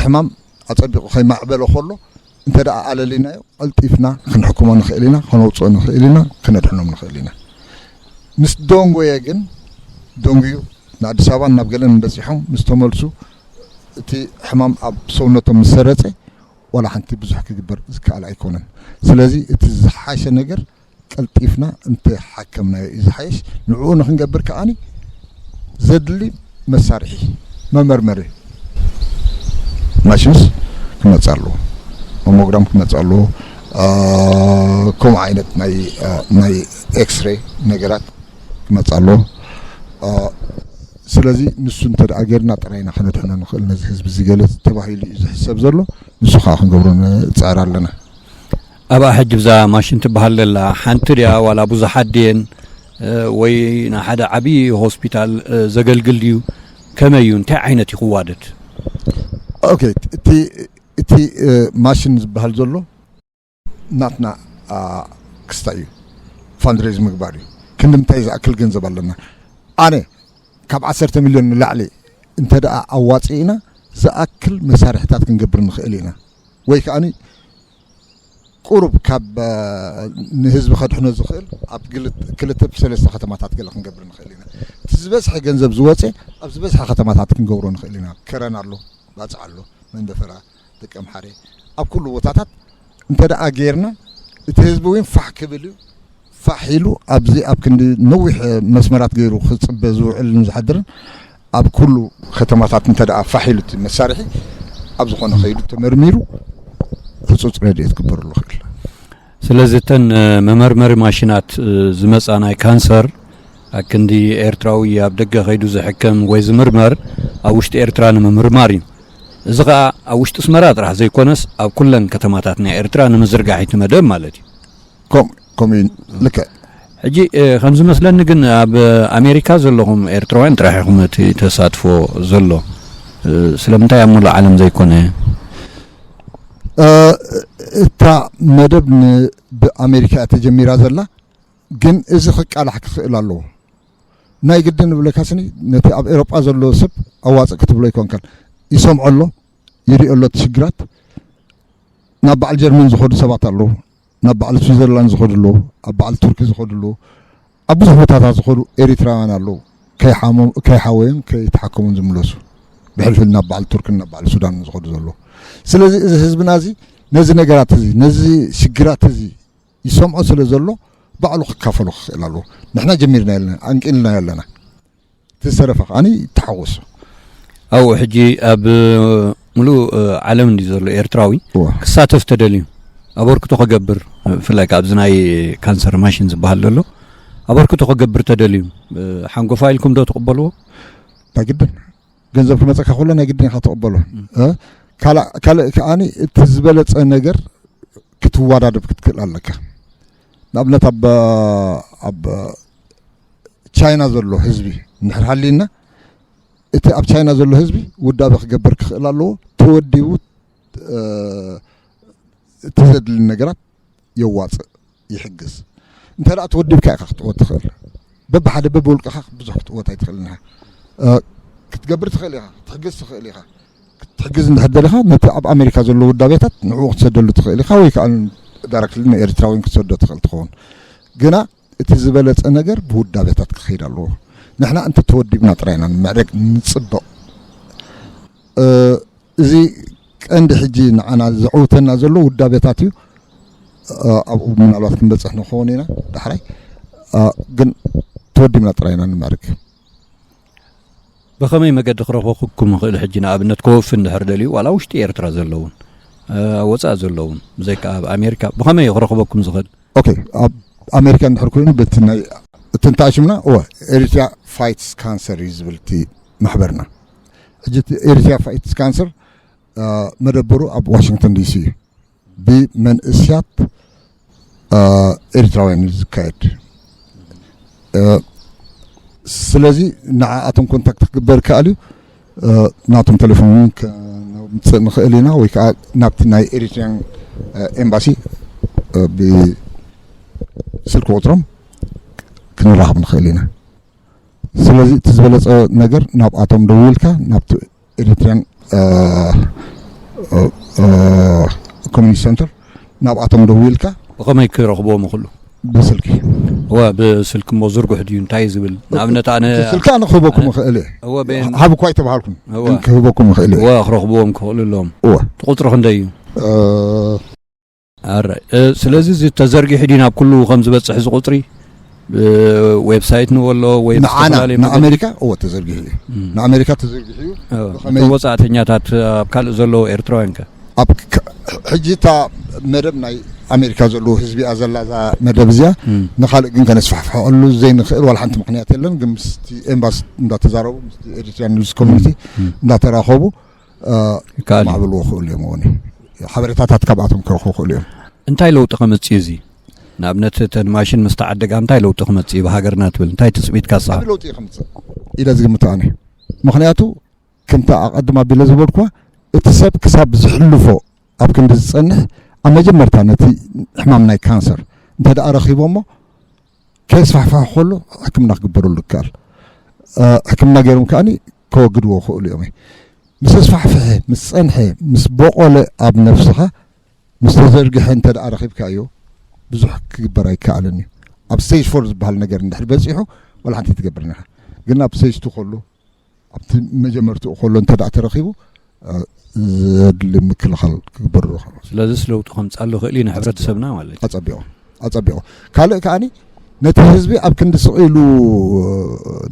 ሕማም ኣፀቢቑ ከይማዕበለ ከሎ እንተ ደኣ ኣለሊናዮ ቀልጢፍና ክንሕክሞ ንኽእል ኢና፣ ከነውፅኦ ንኽእል ኢና፣ ክነድሕኖም ንኽእል ኢና። ምስ ደንጎየ ግን ደንጉዩ ንኣዲስ ኣበባን ናብ ገለን በፂሖም ምስ ተመልሱ እቲ ሕማም ኣብ ሰውነቶም ምስ ሰረፀ ዋላ ሓንቲ ብዙሕ ክግበር ዝከኣል ኣይኮነን። ስለዚ እቲ ዝሓሸ ነገር ቀልጢፍና እንተሓከምናዮ እዩ ዝሓይሽ። ንዕኡ ንክንገብር ከዓኒ ዘድሊ መሳርሒ መመርመሪ ማሽንስ ክመፅእ ኣለዎ። ማሞግራም ክመፅእ ኣለዎ። ከምኡ ዓይነት ናይ ኤክስሬ ነገራት ክመፅእ ኣለዎ። ስለዚ ንሱ እንተ ደኣ ጌርና ጥራይና ከነድሕኖ ንኽእል ነዚ ህዝቢ እዚ ገለ ተባሂሉ እዩ ዝሕሰብ ዘሎ። ንሱ ከዓ ክንገብሮ ንፅዕር ኣለና። ኣብኣ ሕጂ ብዛ ማሽን ትበሃል ዘላ ሓንቲ ድያ ዋላ ብዙሓት ድየን ወይ ንሓደ ዓብዪ ሆስፒታል ዘገልግል ድዩ? ከመይ እዩ? እንታይ ዓይነት እዩ ክዋደድ? ኦኬ እቲ እቲ ማሽን ዝበሃል ዘሎ ናትና ክስታይ እዩ። ፋንድሬዝ ምግባር እዩ። ክንዲ ምንታይ ዝኣክል ገንዘብ ኣለና? ኣነ ካብ ዓሰርተ ሚልዮን ንላዕሊ እንተ ደኣ ኣዋፂእና ዝኣክል መሳርሕታት ክንገብር ንኽእል ኢና። ወይ ከዓኒ ቁሩብ ካብ ንህዝቢ ከድሕኖ ዝኽእል ኣብ ክልተ ሰለስተ ከተማታት ገለ ክንገብር ንኽእል ኢና። እቲ ዝበዝሐ ገንዘብ ዝወፀ ኣብ ዝበዝሐ ከተማታት ክንገብሮ ንኽእል ኢና። ከረን ኣሎ፣ ባፅዕ ኣሎ፣ መንደፈራ፣ ደቀምሓረ፣ ኣብ ኩሉ ቦታታት እንተ ደኣ ጌርና እቲ ህዝቢ እውን ፋሕ ክብል እዩ። ፋሕ ኢሉ ኣብዚ ኣብ ክንዲ ነዊሕ መስመራት ገይሩ ክፅበ ዝውዕልን ዝሓድርን ኣብ ኩሉ ከተማታት እንተ ደኣ ፋሕ ኢሉ እቲ መሳርሒ ኣብ ዝኾነ ከይዱ ተመርሚሩ ህፁፅ ረድኤት ክግበረሉ ይኽእል። ስለዚ እተን መመርመሪ ማሽናት ዝመፃ ናይ ካንሰር ኣክንዲ ኤርትራዊ ኣብ ደገ ከይዱ ዝሕከም ወይ ዝምርመር ኣብ ውሽጢ ኤርትራ ንምምርማር እዩ። እዚ ከዓ ኣብ ውሽጢ ኣስመራ ጥራሕ ዘይኮነስ ኣብ ኩለን ከተማታት ናይ ኤርትራ ንምዝርጋሕ እቲ መደብ ማለት እዩ። ከምኡ ከምኡ እዩ። ልክዕ። ሕጂ ከም ዝመስለኒ ግን ኣብ ኣሜሪካ ዘለኹም ኤርትራውያን ጥራሕ ኢኹም እቲ ተሳትፎ ዘሎ። ስለምንታይ ኣብ ሙሉእ ዓለም ዘይኮነ? እታ መደብ ብኣሜሪካ እያ ተጀሚራ ዘላ፣ ግን እዚ ክቃላሕ ክኽእል ኣለዎ። ናይ ግድን ንብለካ ስኒ ነቲ ኣብ ኤሮጳ ዘሎ ሰብ ኣዋፅእ ክትብሎ ኣይኮንካን። ይሰምዖ ኣሎ፣ ይሪኦ ኣሎ እቲ ሽግራት። ናብ በዓል ጀርመን ዝኸዱ ሰባት ኣለዉ፣ ናብ በዓል ስዊዘርላንድ ዝኸዱ ኣለዉ፣ ኣብ በዓል ቱርኪ ዝኸዱ ኣለዉ፣ ኣብ ብዙሕ ቦታታት ዝኸዱ ኤሪትራውያን ኣለዉ፣ ከይሓሙ- ከይሓወዩን ከይተሓከሙን ዝምለሱ፣ ብሕልፊ ናብ በዓል ቱርክን ናብ በዓል ሱዳንን ዝኸዱ ዘለዉ። ስለዚ እዚ ህዝብና እዚ ነዚ ነገራት እዚ ነዚ ሽግራት እዚ ይሰምዖ ስለ ዘሎ ባዕሉ ክካፈሎ ክኽእል ኣለዎ። ንሕና ጀሚርና ኣለና፣ ኣንቂልና ኣለና። እቲ ዝተረፈ ከዓኒ ይተሓወሶ። ኣብኡ ሕጂ ኣብ ሙሉእ ዓለም እንዲ ዘሎ ኤርትራዊ እወ። ክሳተፍ ተደልዩ ኣበርክቶ ክገብር፣ ብፍላይ ከኣ ኣብዚ ናይ ካንሰር ማሽን ዝበሃል ዘሎ ኣበርክቶ ክገብር ተደልዩ ሓንጎፋ ኢልኩም ዶ ትቕበልዎ? ናይ ግድን ገንዘብ ክመፀካ ከሎ ናይ ግድን ኢኻ ትቕበሎ። እ? ካልእ ካልእ ከዓኒ እቲ ዝበለፀ ነገር ክትወዳደብ ክትክእል ኣለካ። ንኣብነት ኣብ ኣብ ቻይና ዘሎ ህዝቢ እንድሕር ሃልዩና፣ እቲ ኣብ ቻይና ዘሎ ህዝቢ ውዳበ ክገብር ክኽእል ኣለዎ። ተወዲቡ እቲ ዘድሊ ነገራት የዋፅእ፣ ይሕግዝ። እንተ ደኣ ተወዲብካ ኢኻ ክትዕወት ትኽእል። በብሓደ በብውልቅኻ ብዙሕ ክትዕወት ኣይትኽእልን ኢኻ። ክትገብር ትኽእል ኢኻ፣ ክትሕግዝ ትኽእል ኢኻ። ክትሕግዝ እንድሕር ደሊኻ ነቲ ኣብ ኣሜሪካ ዘሎ ውዳቤታት ንዕኡ ክትሰደሉ ትኽእል ኢኻ፣ ወይ ከዓ ዳይረክትሊ ንኤርትራውያን ክትሰዶ ትኽእል ትኸውን። ግና እቲ ዝበለፀ ነገር ብውዳቤታት ክኸይድ ኣለዎ። ንሕና እንተ ተወዲብና ጥራይ ኢና ንምዕረግ ንፅበቕ። እዚ ቀንዲ ሕጂ ንዓና ዘዕውተና ዘሎ ውዳቤታት እዩ። ኣብኡ ምናልባት ክንበፅሕ ንኸውን ኢና ዳሕራይ፣ ግን ተወዲብና ጥራይ ኢና ንምዕርግ። ብኸመይ መገዲ ክረኽበኩም ይኽእል? ሕጂ ንኣብነት ከወፊ እንድሕር ደልዩ ዋላ ውሽጢ ኤርትራ ዘለውን ኣብ ወፃኢ ዘለውን ብዘይካ ኣብ ኣሜሪካ ብኸመይ እዩ ክረኽበኩም ዝኽእል? ኦኬ፣ ኣብ ኣሜሪካ እንድሕር ኮይኑ በቲ ናይ እቲ እንታይ ሽምና እወ ኤሪትሪያ ፋይትስ ካንሰር እዩ ዝብል እቲ ማሕበርና። ሕጂ እቲ ኤሪትሪያ ፋይትስ ካንሰር መደበሩ ኣብ ዋሽንግተን ዲሲ እዩ። ብመንእስያት ኤሪትራውያን እዩ ዝካየድ። ስለዚ ንዓኣቶም ኮንታክት ክግበር ይከኣል እዩ። ናቶም ቴሌፎን እውን ከምፅእ ንኽእል ኢና፣ ወይ ከዓ ናብቲ ናይ ኤሪትሪያን ኤምባሲ ብስልኪ ቁፅሮም ክንራኸብ ንኽእል ኢና። ስለዚ እቲ ዝበለፀ ነገር ናብኣቶም ደዊልካ ናብቲ ኤሪትሪያን ኮሚኒቲ ሰንተር ናብኣቶም ደዊልካ ብኸመይ ክረኽብዎም ይኽእሉ? ብስልኪ። እወ፣ ብስልኪ እሞ ዝርጉሕ ድዩ እንታይ እዩ ዝብል? ንኣብነት ኣነ እቲ ስልኪ ኣነ ክህበኩም እኽእል እየ። እወ፣ በየን? ሃብ እኳ ኣይተባሃልኩን፣ እወ። ግን ክህበኩም እኽእል እየ። እወ፣ ክረኽብዎም ክኽእሉ ኣለዎም። እወ። እቲ ቁፅሪ ክንደይ እዩ? እ፣ ኣራይ፣ እ፣ ስለዚ እዚ ተዘርጊሑ ድዩ ናብ ኩሉ ከም ዝበፅሕ እዚ ቁፅሪ? እ፣ ዌብሳይት ንበሎ ወይ ንዓና፣ ዝተፈላለዩ መገዲ? ንኣሜሪካ፣ እወ፣ ተዘርጊሑ እዩ። እም። ንኣሜሪካ ተዘርጊሑ እዩ። እወ። ብኸመይ? እቶም ወፃእተኛታት ኣብ ካልእ ዘለዉ ኤርትራውያን ከ? ኣብ ክ-፣ ሕጂ እታ መደብ ናይ ኣሜሪካ ዘለዉ ህዝቢ እያ ዘላ እዛ መደብ እዚኣ። እም። ንኻልእ ግን ከነስፋሕፍሐሉ ዘይንኽእል ዋላ ሓንቲ ምኽንያት የለን። ግን ምስቲ ኤምባሲ እንዳተዛረቡ፣ ምስቲ ኤሪትሪያን ኒውስ ኮሚኒቲ እም። እንዳተራኸቡ፣ እ፣ ይከኣል እዩ። ማዕብልዎ ክእሉ እዮም። እውን ሓበሬታታት ካብኣቶም ክረኽቡ ክእሉ እዮም። እንታይ ለውጢ ከምፅእ እዩ እዚ? ንኣብነት እተን ማሽን ምስ ተዓደጋ እንታይ ለውጢ ክመፅእ እዩ ብሃገርና ትብል? እንታይ ትፅቢት ካሳ? ዓቢ ለውጢ እዩ ከምፅእ ኢለ ዝግምት ኣነ። ምኽንያቱ ከምቲ ኣቐድም ኣቢለ ዝበልኩዋ፣ እቲ ሰብ ክሳብ ዝሕልፎ ኣብ ክንዲ ዝጸንሕ፣ ኣብ መጀመርታ ነቲ ሕማም ናይ ካንሰር እንተ ደኣ ረኺቦሞ፣ ከየስፋሕፍሖ ከሎ ሕክምና ክግበረሉ ይከኣል። እ፣ ሕክምና ገይሮም ከኣኒ ከወግድዎ ክእሉ እዮም። ምስ ኣስፋሕፍሐ፣ ምስ ጸንሐ፣ ምስ ቦቖለ ኣብ ነፍስኻ ምስ ተዘርግሐ እንተ ደኣ ረኺብካዮ ብዙሕ ክግበር ኣይከኣልን እዩ። ኣብ ስቴጅ ፎር ዝበሃል ነገር እንድሕር በጺሑ ዋላ ሓንቲ ትገብር ኢኻ። ግን ኣብ ስቴጅ ቱ ከሎ ኣብቲ መጀመርትኡ ከሎ እንተ ደኣ ተረኺቡ እ፣ ዘድሊ ምክልኻል ክግበሩ ይኽእሉ። ስለዚስ ለውጢ ከምጻሉ ይኽእል እዩ ንሕብረተሰብና ማለት እዩ። ኣጸቢቑ ኣጸቢቑ ካልእ ከኣኒ ነቲ ህዝቢ ኣብ ክንዲ ስቕ ኢሉ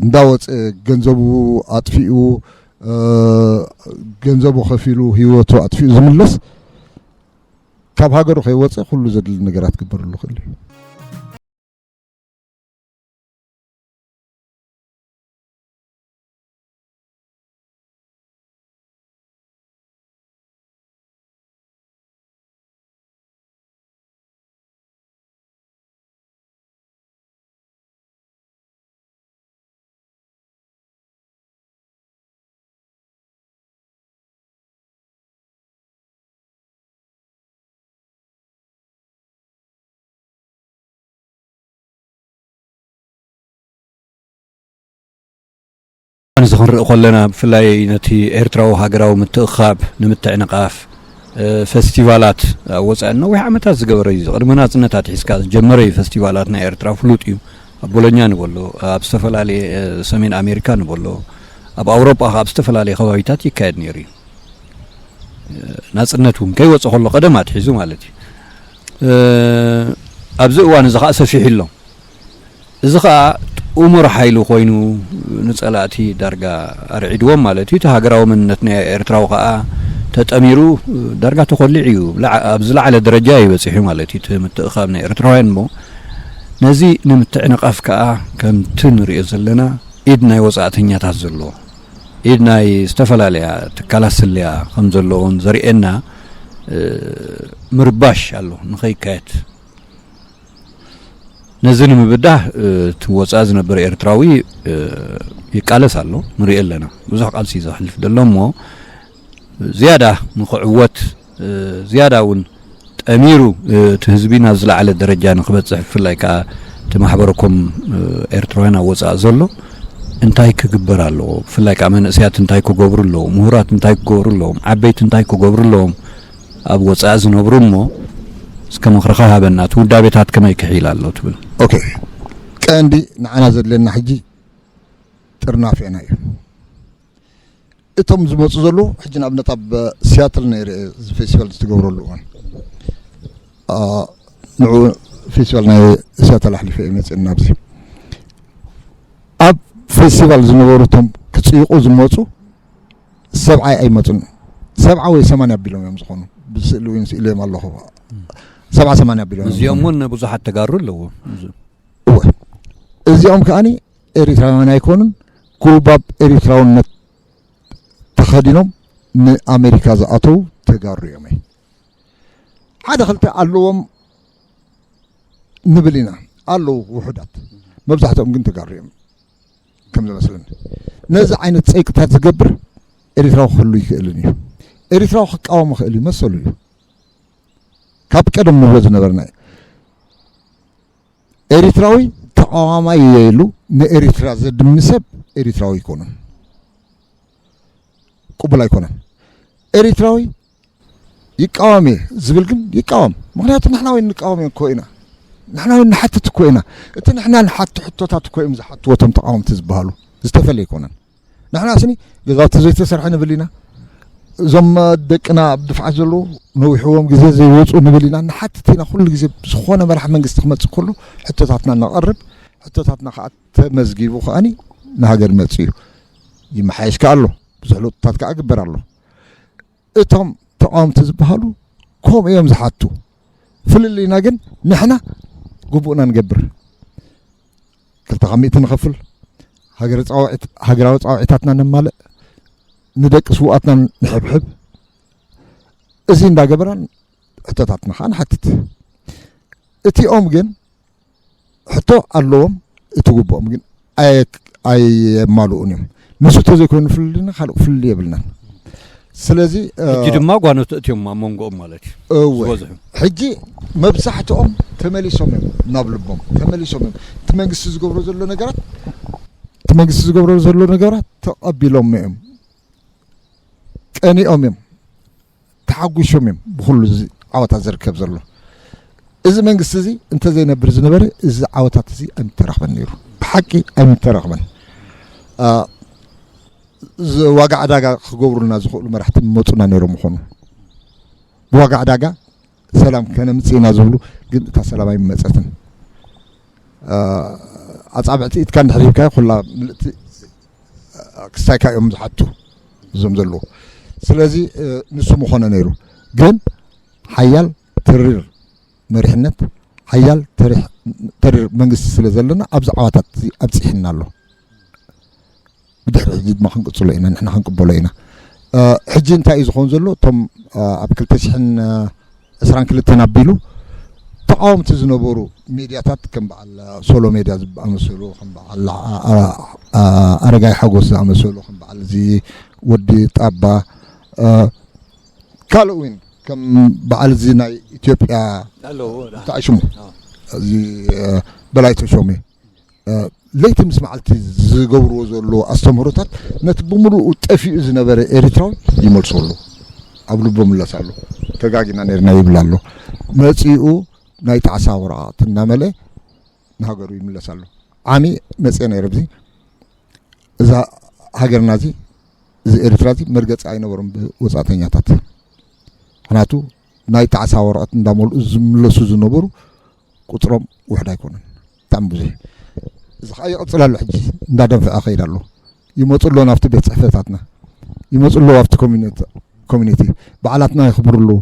እንዳወፀ ገንዘቡ ኣጥፊኡ እ፣ ገንዘቡ ከፊሉ ህይወቱ ኣጥፊኡ ዝምለስ ካብ ሃገሩ ከይወፀ ኩሉ ዘድሊ ነገራት ክግበርሉ ይኽእል እዩ። እዚ ክንርኢ ከለና ብፍላይ ነቲ ኤርትራዊ ሃገራዊ ምትእኽኻብ ንምትዕንቓፍ እ፣ ፈስቲቫላት ኣብ ወጻኢ ነዊሕ ዓመታት ዝገበረ እዩ። ቅድሚ ናጽነት ኣትሒዝካ ዝጀመረ እዩ። ፈስቲቫላት ናይ ኤርትራ ፍሉጥ እዩ። ኣብ ቦሎኛ ንበሎ፣ ኣብ ዝተፈላለየ እ፣ ሰሜን ኣሜሪካ ንበሎ፣ ኣብ ኣውሮጳ ከኣ ኣብ ዝተፈላለየ ከባቢታት ይካየድ ነይሩ እዩ። እ፣ ናጽነት እውን ከይወጸ ከሎ ቀደም ኣትሒዙ ማለት እዩ። እ፣ ኣብዚ እዋን እዚ ከኣ ሰፊሑ ኣሎ። እዚ ኸኣ ጥሙር ሓይሊ ኮይኑ ንጸላእቲ ዳርጋ ኣርዒድዎም ማለት እዩ። እቲ ሃገራዊ መንነት ናይ ኤርትራዊ ኸኣ ተጠሚሩ ዳርጋ ተኾሊዑ እዩ። ብላዕ- ኣብ ዝለዓለ ደረጃ እዩ በጺሑ ማለት እዩ። እቲ ምትእኻብ ናይ ኤርትራውያን እሞ ነዚ ንምትዕንቓፍ ከኣ ከምቲ ንሪኦ ዘለና ኢድ ናይ ወጻእተኛታት ዘለዎ ኢድ ናይ ዝተፈላለያ ትካላት ስለያ ከም ዘለዎን ዘርእየና እ፣ ምርባሽ ኣሎ ንኸይካየድ ነዚ ንምብዳህ እቲ ወፃኢ ዝነበር ኤርትራዊ ይቃለስ ኣሎ፣ ንሪኦ ኣለና። ብዙሕ ቃልሲ ዘሕልፍ ዘሎ እሞ ዝያዳ ንኽዕወት ዝያዳ እውን ጠሚሩ እቲ ህዝቢ ናብ ዝለዓለ ደረጃ ንክበፅሕ ብፍላይ ከዓ እቲ ማሕበረኮም ኤርትራውያን ኣብ ወፃኢ ዘሎ እንታይ ክግበር ኣለዎ? ብፍላይ ከዓ መንእሰያት እንታይ ክገብሩ ኣለዎም? ምሁራት እንታይ ክገብሩ ኣለዎም? ዓበይቲ እንታይ ክገብሩ ኣለዎም? ኣብ ወጻኢ ዝነብሩ እሞ እስከ ምኽርኻ ሃበና፣ እቲ ውዳቤታት ከመይ ክሕይል ኣሎ ትብል? ኦኬ፣ ቀንዲ ንዓና ዘድልየና ሕጂ ጥርናፌና እዩ። እቶም ዝመፁ ዘለዉ ሕጂ ንኣብነት ኣብ ሲያትል ነይረ እዚ ፌስቲቫል ዝትገብረሉ እዋን ንዑ ፌስቲቫል ናይ ሲያትል ኣሕሊፈ እየ መፅእ ናብዚ ኣብ ፌስቲቫል ዝነበሩ እቶም ክፅይቑ ዝመፁ ሰብዓይ ኣይመፁን ሰብዓ ወይ ሰማንያ ኣቢሎም እዮም ዝኾኑ ብስእሊ እውን ስእሊ እዮም ኣለኹ ሰብዓ ሰማንያ ኣቢሎም እዮም እዚኦም እውን ብዙሓት ተጋሩ ኣለዎ እወ እዚኦም ከዓኒ ኤሪትራውያን ኣይኮኑን ጉልባብ ኤሪትራውነት ተኸዲኖም ንኣሜሪካ ዝኣተው ተጋሩ እዮም ሓደ ክልተ ኣለዎም ንብል ኢና ኣለዉ ውሑዳት መብዛሕትኦም ግን ተጋሩ እዮም ከም ዝመስለኒ ነዚ ዓይነት ፀይቅታት ዝገብር ኤሪትራዊ ክህሉ ይክእልን እዩ ኤሪትራዊ ክቃወም ይክእል እዩ መሰሉ እዩ ካብ ቀደም ንብሎ ዝነበርና እዩ ኤሪትራዊ ተቃዋማይ የሉ ንኤሪትራ ዘድሚ ሰብ ኤሪትራዊ ይኮኑን ቅቡል ኣይኮነን ኤሪትራዊ ይቃወም እየ ዝብል ግን ይቃወም ምክንያቱ ንሕና ወይ ንቃወም እኮ ኢና ንሕና ወይ ንሓትት እኮ ኢና እቲ ንሕና ንሓቱ ሕቶታት እኮ እዮም ዝሓትዎ እቶም ተቃወምቲ ዝበሃሉ ዝተፈለ ኣይኮነን ንሕና ስኒ ገዛውቲ ዘይተሰርሐ ንብል ኢና እዞም ደቅና ኣብ ድፍዓት ዘለዉ ነዊሕዎም ግዜ ዘይወፁ ንብል ኢና ንሓትት ኢና ኩሉ ግዜ ዝኾነ መራሕ መንግስቲ ክመፅእ ከሎ ሕቶታትና ነቐርብ ሕቶታትና ከዓ ተመዝጊቡ ከዓኒ ንሃገር መፅእ እዩ ይመሓየሽ ከዓ ኣሎ ብዙሕ ለውጥታት ከዓ ግበር ኣሎ እቶም ተቃወምቲ ዝበሃሉ ከምኡ እዮም ዝሓቱ ፍልልይና ግን ንሕና ግቡእና ንገብር ክልተ ካብ ሚእቲ ንኸፍል ሃገራዊ ፃውዒታትና ነማልእ ንደቂ ስውኣትና ንሕብሕብ እዚ እንዳገበራን ሕቶታትና ከዓ ንሓትት እቲኦም ግን ሕቶ ኣለዎም እቲ ግብኦም ግን ኣየማልኡን እዮም ንሱ ተዘይኮይኑ ፍልልይና ካልእ ፍልልይ የብልናን ስለዚ ሕጂ ድማ ጓኖት እትዮም ኣብ መንጎኦም ማለት እዩ እወ ዝበዝሑ ሕጂ መብዛሕትኦም ተመሊሶም እዮም ናብ ልቦም ተመሊሶም እዮም እቲ መንግስቲ ዝገብሮ ዘሎ ነገራት እቲ መንግስቲ ዝገብሮ ዘሎ ነገራት ተቐቢሎም እዮም ቀኒኦም እዮም ተሓጒሾም እዮም ብኩሉ እዚ ዓወታት ዝርከብ ዘሎ። እዚ መንግስቲ እዚ እንተዘይነብር ዝነበረ፣ እዚ ዓወታት እዚ ኣይምተረኽበን ነይሩ። ብሓቂ ኣይምተረኽበን። አ፣ ዝ-፣ ዋጋ ዕዳጋ ክገብሩልና ዝኽእሉ መራሕቲ መፁና ነይሮም ምኾኑ። ብዋጋ ዕዳጋ ሰላም ከነምፅእ ኢና ዝብሉ፣ ግን እታ ሰላም ኣይመፀትን። አ፣ ኣፃብዕቲ ኢድካ እንድሕር ሂብካዮ፣ ኩላ ምልእቲ፣ አ፣ ክስታይካ እዮም ዝሓቱ እዞም ዘለዉ። ስለዚ፣ እ፣ ንሱ ምኾነ ነይሩ። ግን ሓያል ተሪር መሪሕነት፣ ሓያል ተሪሕ-፣ ተሪር መንግስቲ ስለ ዘለና፣ ኣብዚ ዓዋታት እዚ ኣብፂሕና ኣሎ። ብድሕሪ ሕጂ ድማ ክንቅፅሎ ኢና፣ ንሕና ክንቅበሎ ኢና። እ፣ ሕጂ እንታይ እዩ ዝኸውን ዘሎ? እቶም፣ እ፣ ኣብ ክልተ ሽሕን ዕስራን ክልተን ኣቢሉ ተቃወምቲ ዝነበሩ ሜድያታት፣ ከም በዓል፣ እ፣ ሶሎ ሜድያ ዝኣመሰሉ፣ ከም በዓል፣ እ፣ እ፣ እ፣ ኣረጋይ ሓጎስ ዝኣመሰሉ፣ ከም በዓል እዚ ወዲ ጣባ፣ እ፣ ካልእ እውን ከም በዓል እዚ ናይ ኢትዮጵያ ኣለዎ፣ ዳ። እንታይ ሽሙ? ኣዎ። እዚ፣ እ፣ በላይ ተሾመ፣ እ፣ ለይቲ ምስ መዓልቲ ዝገብርዎ ዘለዉ ኣስተምህሮታት ነቲ ብምሉኡ ጠፊኡ ዝነበረ ኤርትራዊ ይመልሶ ኣሎ። ኣብ ልቡ ምለስ ኣሎ። ተጋጊና ነርና ይብል ኣሎ። መጺኡ ናይ ጣዕሳ ወረቓቕቲ እናመልአ ንሃገሩ ይምለስ ኣሎ። ዓሚ መጺአ ነይረ ኣብዚ። እዛ ሃገርና እዚ፣ እዚ ኤርትራ እዚ መርገጺ ኣይነበሮም ብወጻእተኛታት። ምኽንያቱ ናይ ጣዕሳ ወረቐት እንዳመልኡ ዝምለሱ ዝነበሩ ቁጽሮም ውሕድ ኣይኮነን። ብጣዕሚ ብዙሕ። እዚ ኸኣ ይቕጽል ኣሎ ሕጂ፣ እንዳደንፍዐ ኸይድ ኣሎ። ይመጹ ኣለዉ ናብቲ ቤት ጽሕፈታትና። ይመጹ ኣለዉ ኣብቲ ኮሚኒቲ፣ ኮሚኒቲ። በዓላትና የኽብሩ ኣለዉ።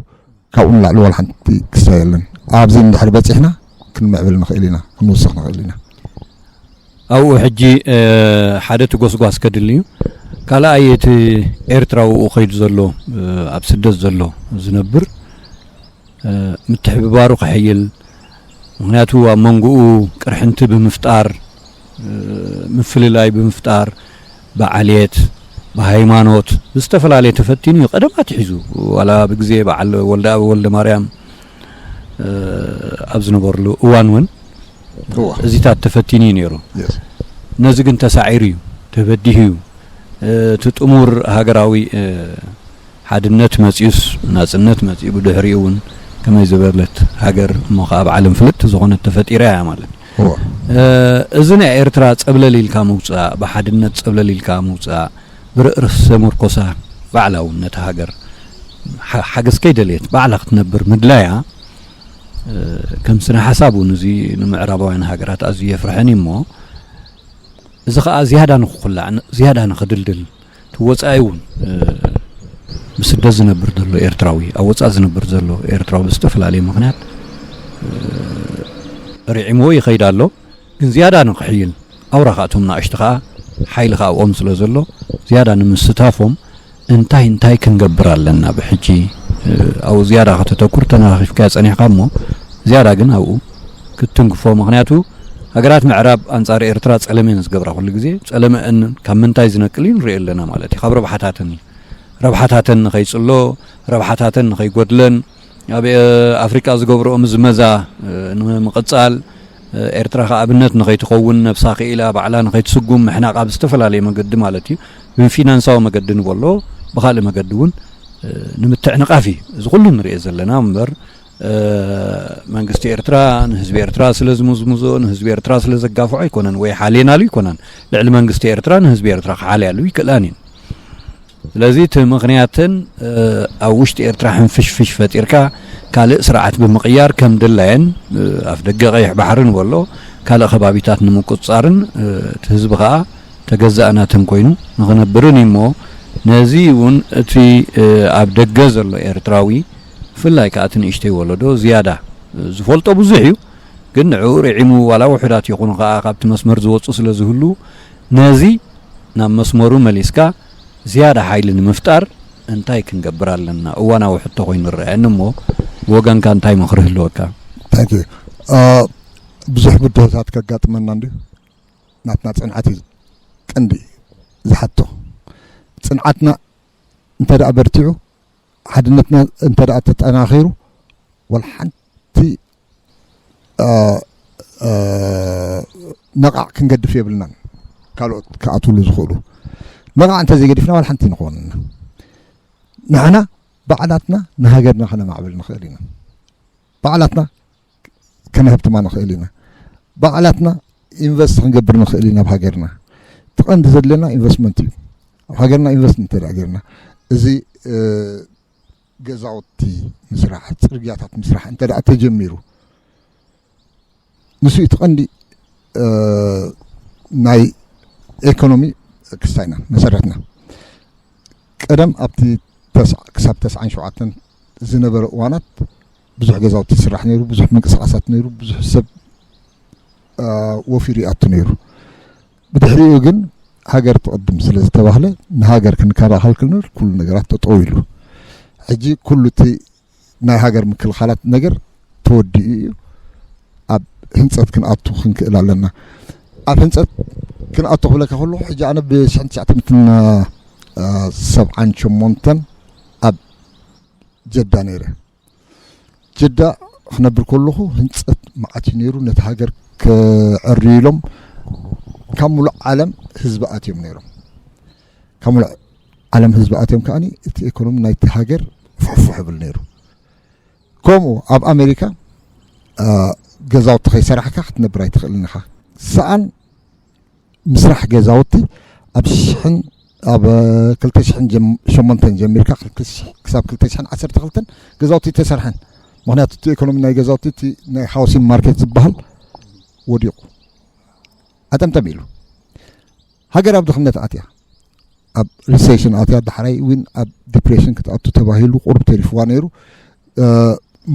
ካብኡ ንላዕሊ ዋላ ሓንቲ ክስታይ የለን። ኣብዚ እንድሕር በጺሕና ክንምዕብል ንኽእል ኢና፣ ክንውስኽ ንኽእል ኢና። ኣብኡ ሕጂ፣ እ፣ ሓደ እቲ ጎስጓስ ከድሊ እዩ። ካልኣይ እቲ ኤርትራዊ ኸይዱ ዘሎ፣ እ፣ ኣብ ስደት ዘሎ ዝነብር፣ እ፣ ምትሕብባሩ ከሕይል፣ ምኽንያቱ ኣብ መንጎኡ ቅርሕንቲ ብምፍጣር፣ እ፣ ምፍልላይ ብምፍጣር፣ ብዓልየት፣ ብሃይማኖት፣ ብዝተፈላለየ ተፈቲኑ እዩ። ቀደም ኣትሒዙ፣ ዋላ ብግዜ በዓል ወልደኣብ ወልደማርያም፣ እ፣ ኣብ ዝነበርሉ እዋን እውን እዋ። እዚታት ተፈቲኑ እዩ ነይሩ። የስ። ነዚ ግን ተሳዒሩ እዩ፣ ተበዲሁ እዩ። እ፣ እቲ ጥሙር ሃገራዊ፣ እ፣ ሓድነት መጺኡስ፣ ናጽነት መጺኡ፣ ብድሕሪኡ እውን ከመይ ዝበለት ሃገር እሞ ኸኣ ኣብ ዓለም ፍልጥቲ ዝኾነት ተፈጢራ እያ ማለት እዩ። እዋ። እ፣ እዚ ናይ ኤርትራ ጸብለል ኢልካ ምውጻእ፣ ብሓድነት ጸብለል ኢልካ ምውጻእ፣ ብርእሰ ምርኮሳ ባዕላ እውን ነታ ሃገር ሓ-፣ ሓገዝ ከይደልየት ባዕላ ክትነብር ምድላያ፣ እ፣ ከም ስነ ሓሳብ እውን እዚ ንምዕራባውያን ሃገራት ኣዝዩ የፍርሐን እዩ እሞ፣ እዚ ኸኣ ዝያዳ ንኽኹላዕ፣ ን-፣ ዝያዳ ንኽድልድል፣ እቲ ወጻኢ እውን፣ እ፣ ብስደት ዝነብር ዘሎ ኤርትራዊ፣ ኣብ ወጻኢ ዝነብር ዘሎ ኤርትራዊ ብዝተፈላለየ ምኽንያት፣ እ፣ ርዒምዎ ይኸይድ ኣሎ። ግን ዝያዳ ንኽሕይል፣ ኣውራ ኸኣ እቶም ናእሽቱ ኸኣ ሓይሊ ኸኣ ኣብኦም ስለ ዘሎ፣ ዝያዳ ንምስታፎም እንታይ እንታይ ክንገብር ኣለና ብሕጂ፣ እ፣ ኣብኡ ዝያዳ ከተተኩር ተነኻኺፍካዮ ጸኒሕካ እሞ፣ ዝያዳ ግን ኣብኡ ክትትንክፎ። ምኽንያቱ ሃገራት ምዕራብ ኣንጻር ኤርትራ ጸለመ እየን ዝገብራ፣ ኩሉ ግዜ ጸለመአን ካብ ምንታይ ዝነቅል እዩ ንሪኦ ኣለና ማለት እዩ፣ ካብ ረብሓታተን እዩ። ረብሓታተን ንኸይጽሎ፣ ረብሓታተን ንኸይጎድለን፣ ኣብ፣ እ፣ ኣፍሪቃ ዝገብርኦ ምዝመዛ፣ እ፣ ንምቕጻል፣ እ፣ ኤርትራ ከኣ ኣብነት ንኸይትኸውን፣ ነብሳ ክኢላ ባዕላ ንኸይትስጉም፣ ምሕናቕ ኣብ ዝተፈላለየ መገዲ ማለት እዩ፣ ብፊናንሳዊ መገዲ ንበሎ፣ ብኻልእ መገዲ እውን፣ እ፣ ንምትዕንቓፍ እዩ እዚ ኩሉ ንሪኦ ዘለና እምበር፣ እ፣ መንግስቲ ኤርትራ ንህዝቢ ኤርትራ ስለ ዝምዝምዞ፣ ንህዝቢ ኤርትራ ስለ ዘጋፍዖ ኣይኮነን፣ ወይ ሓልየናሉ ኣይኮነን። ልዕሊ መንግስቲ ኤርትራ ንህዝቢ ኤርትራ ክሓልያሉ ይክእላን እየን። ስለዚ እቲ ምኽንያትን፣ እ፣ ኣብ ውሽጢ ኤርትራ ሕንፍሽፍሽ ፈጢርካ ካልእ ስርዓት ብምቕያር ከም ድላየን፣ እ፣ ኣፍ ደገ ቀይሕ ባሕሪ ንበሎ ካልእ ከባቢታት ንምቁጽጻርን፣ እ፣ እቲ ህዝቢ ኸኣ ተገዛእናተን ኮይኑ ንኽነብርን እዩ እሞ፣ ነዚ እውን እቲ፣ እ፣ ኣብ ደገ ዘሎ ኤርትራዊ፣ ብፍላይ ከኣ እቲ ንእሽተይ ወለዶ ዝያዳ፣ እ፣ ዝፈልጦ ብዙሕ እዩ። ግን ንዕኡ ርዒሙ ዋላ ውሑዳት ይኹኑ ኸኣ ካብቲ መስመር ዝወጹ ስለ ዝህሉ፣ ነዚ ናብ መስመሩ መሊስካ ዝያዳ ሓይሊ ንምፍጣር እንታይ ክንገብር ኣለና? እዋናዊ ሕቶ ኮይኑ ይረኣየኒ እሞ፣ ብወገንካ እንታይ ምኽሪ ህልወካ? ታንክ ዩ። አ፣ ብዙሕ ብድሆታት ከጋጥመና እንድዩ። ናትና ጽንዓት እዩ ቀንዲ ዝሓቶ። ጽንዓትና እንተ ደኣ በርቲዑ፣ ሓድነትና እንተ ደኣ ተጠናኺሩ፣ ወላ ሓንቲ፣ አ፣ አ፣ ነቓዕ ክንገድፍ የብልናን። ካልኦት ክኣትውሉ ዝኽእሉ ነቓዕ እንተ ዘይገዲፍና፣ ዋላ ሓንቲ ንኽወንና። ንሕና ባዕላትና ንሃገርና ከነማዕብል ንኽእል ኢና። ባዕላትና ከነህብትማ ንኽእል ኢና። ባዕላትና ኢንቨስት ክንገብር ንኽእል ኢና ኣብ ሃገርና። እቲ ቀንዲ ዘድለና ኢንቨስትመንት እዩ። ኣብ ሃገርና ኢንቨስት እንተ ደኣ ጌርና፣ እዚ ገዛውቲ ምስራሕ፣ ጽርግያታት ምስራሕ እንተ ደኣ ተጀሚሩ፣ ንሱ እዩ እቲ ቀንዲ ናይ ኤኮኖሚ ክስታይና መሰረትና። ቀደም ኣብቲ ክሳብ ተስዓን ሸውዓተን ዝነበረ እዋናት ብዙሕ ገዛውቲ ይስራሕ ነይሩ፣ ብዙሕ ምንቅስቃሳት ነይሩ፣ ብዙሕ ሰብ ወፊሩ ይኣቱ ነይሩ። ብድሕሪኡ ግን ሃገር ትቕድም ስለ ዝተባህለ፣ ንሃገር ክንከላኸል ክንብል ኩሉ ነገራት ጠጠው ኢሉ። ሕጂ ኩሉ እቲ ናይ ሃገር ምክልኻላት ነገር ተወዲኡ እዩ። ኣብ ህንፀት ክንኣቱ ክንክእል ኣለና። ኣብ ህንፀት ክንኣቱ ክብለካ ከለኹ፣ ሕጂ ኣነ ብሽሕን ትሽዓተ ሚእትን ሰብዓን ሸሞንተን ኣብ ጀዳ ነይረ። ጀዳ ክነብር ከለኹ ህንፀት መዓት እዩ ነይሩ። ነቲ ሃገር ከዕርዩ ኢሎም ካብ ሙሉእ ዓለም ህዝቢ ኣትዮም ነይሮም። ካብ ሙሉእ ዓለም ህዝቢ ኣትዮም ከዓኒ እቲ ኤኮኖሚ ናይቲ ሃገር ፍሕፍሕ ይብል ነይሩ። ከምኡ ኣብ ኣሜሪካ ገዛውቲ ከይሰራሕካ ክትነብር ኣይትኽእልን ኢኻ። ሰኣን ምስራሕ ገዛውቲ ኣብ ሽሕን ኣብ ክልተ ሽሕን ሸሞንተን ጀሚርካ ክሳብ ክልተ ሽሕን ዓሰርተ ክልተን ገዛውቲ ተሰርሐን። ምክንያቱ እቲ ኢኮኖሚ ናይ ገዛውቲ፣ እቲ ናይ ሃውሲንግ ማርኬት ዝበሃል ወዲቑ፣ ኣጠምጠም ኢሉ። ሃገር ኣብ ድኽነት ኣትያ፣ ኣብ ሪሴሽን ኣትያ፣ ዳሕራይ እውን ኣብ ዲፕሬሽን ክትኣቱ ተባሂሉ ቁሩብ ተሪፍዋ ነይሩ።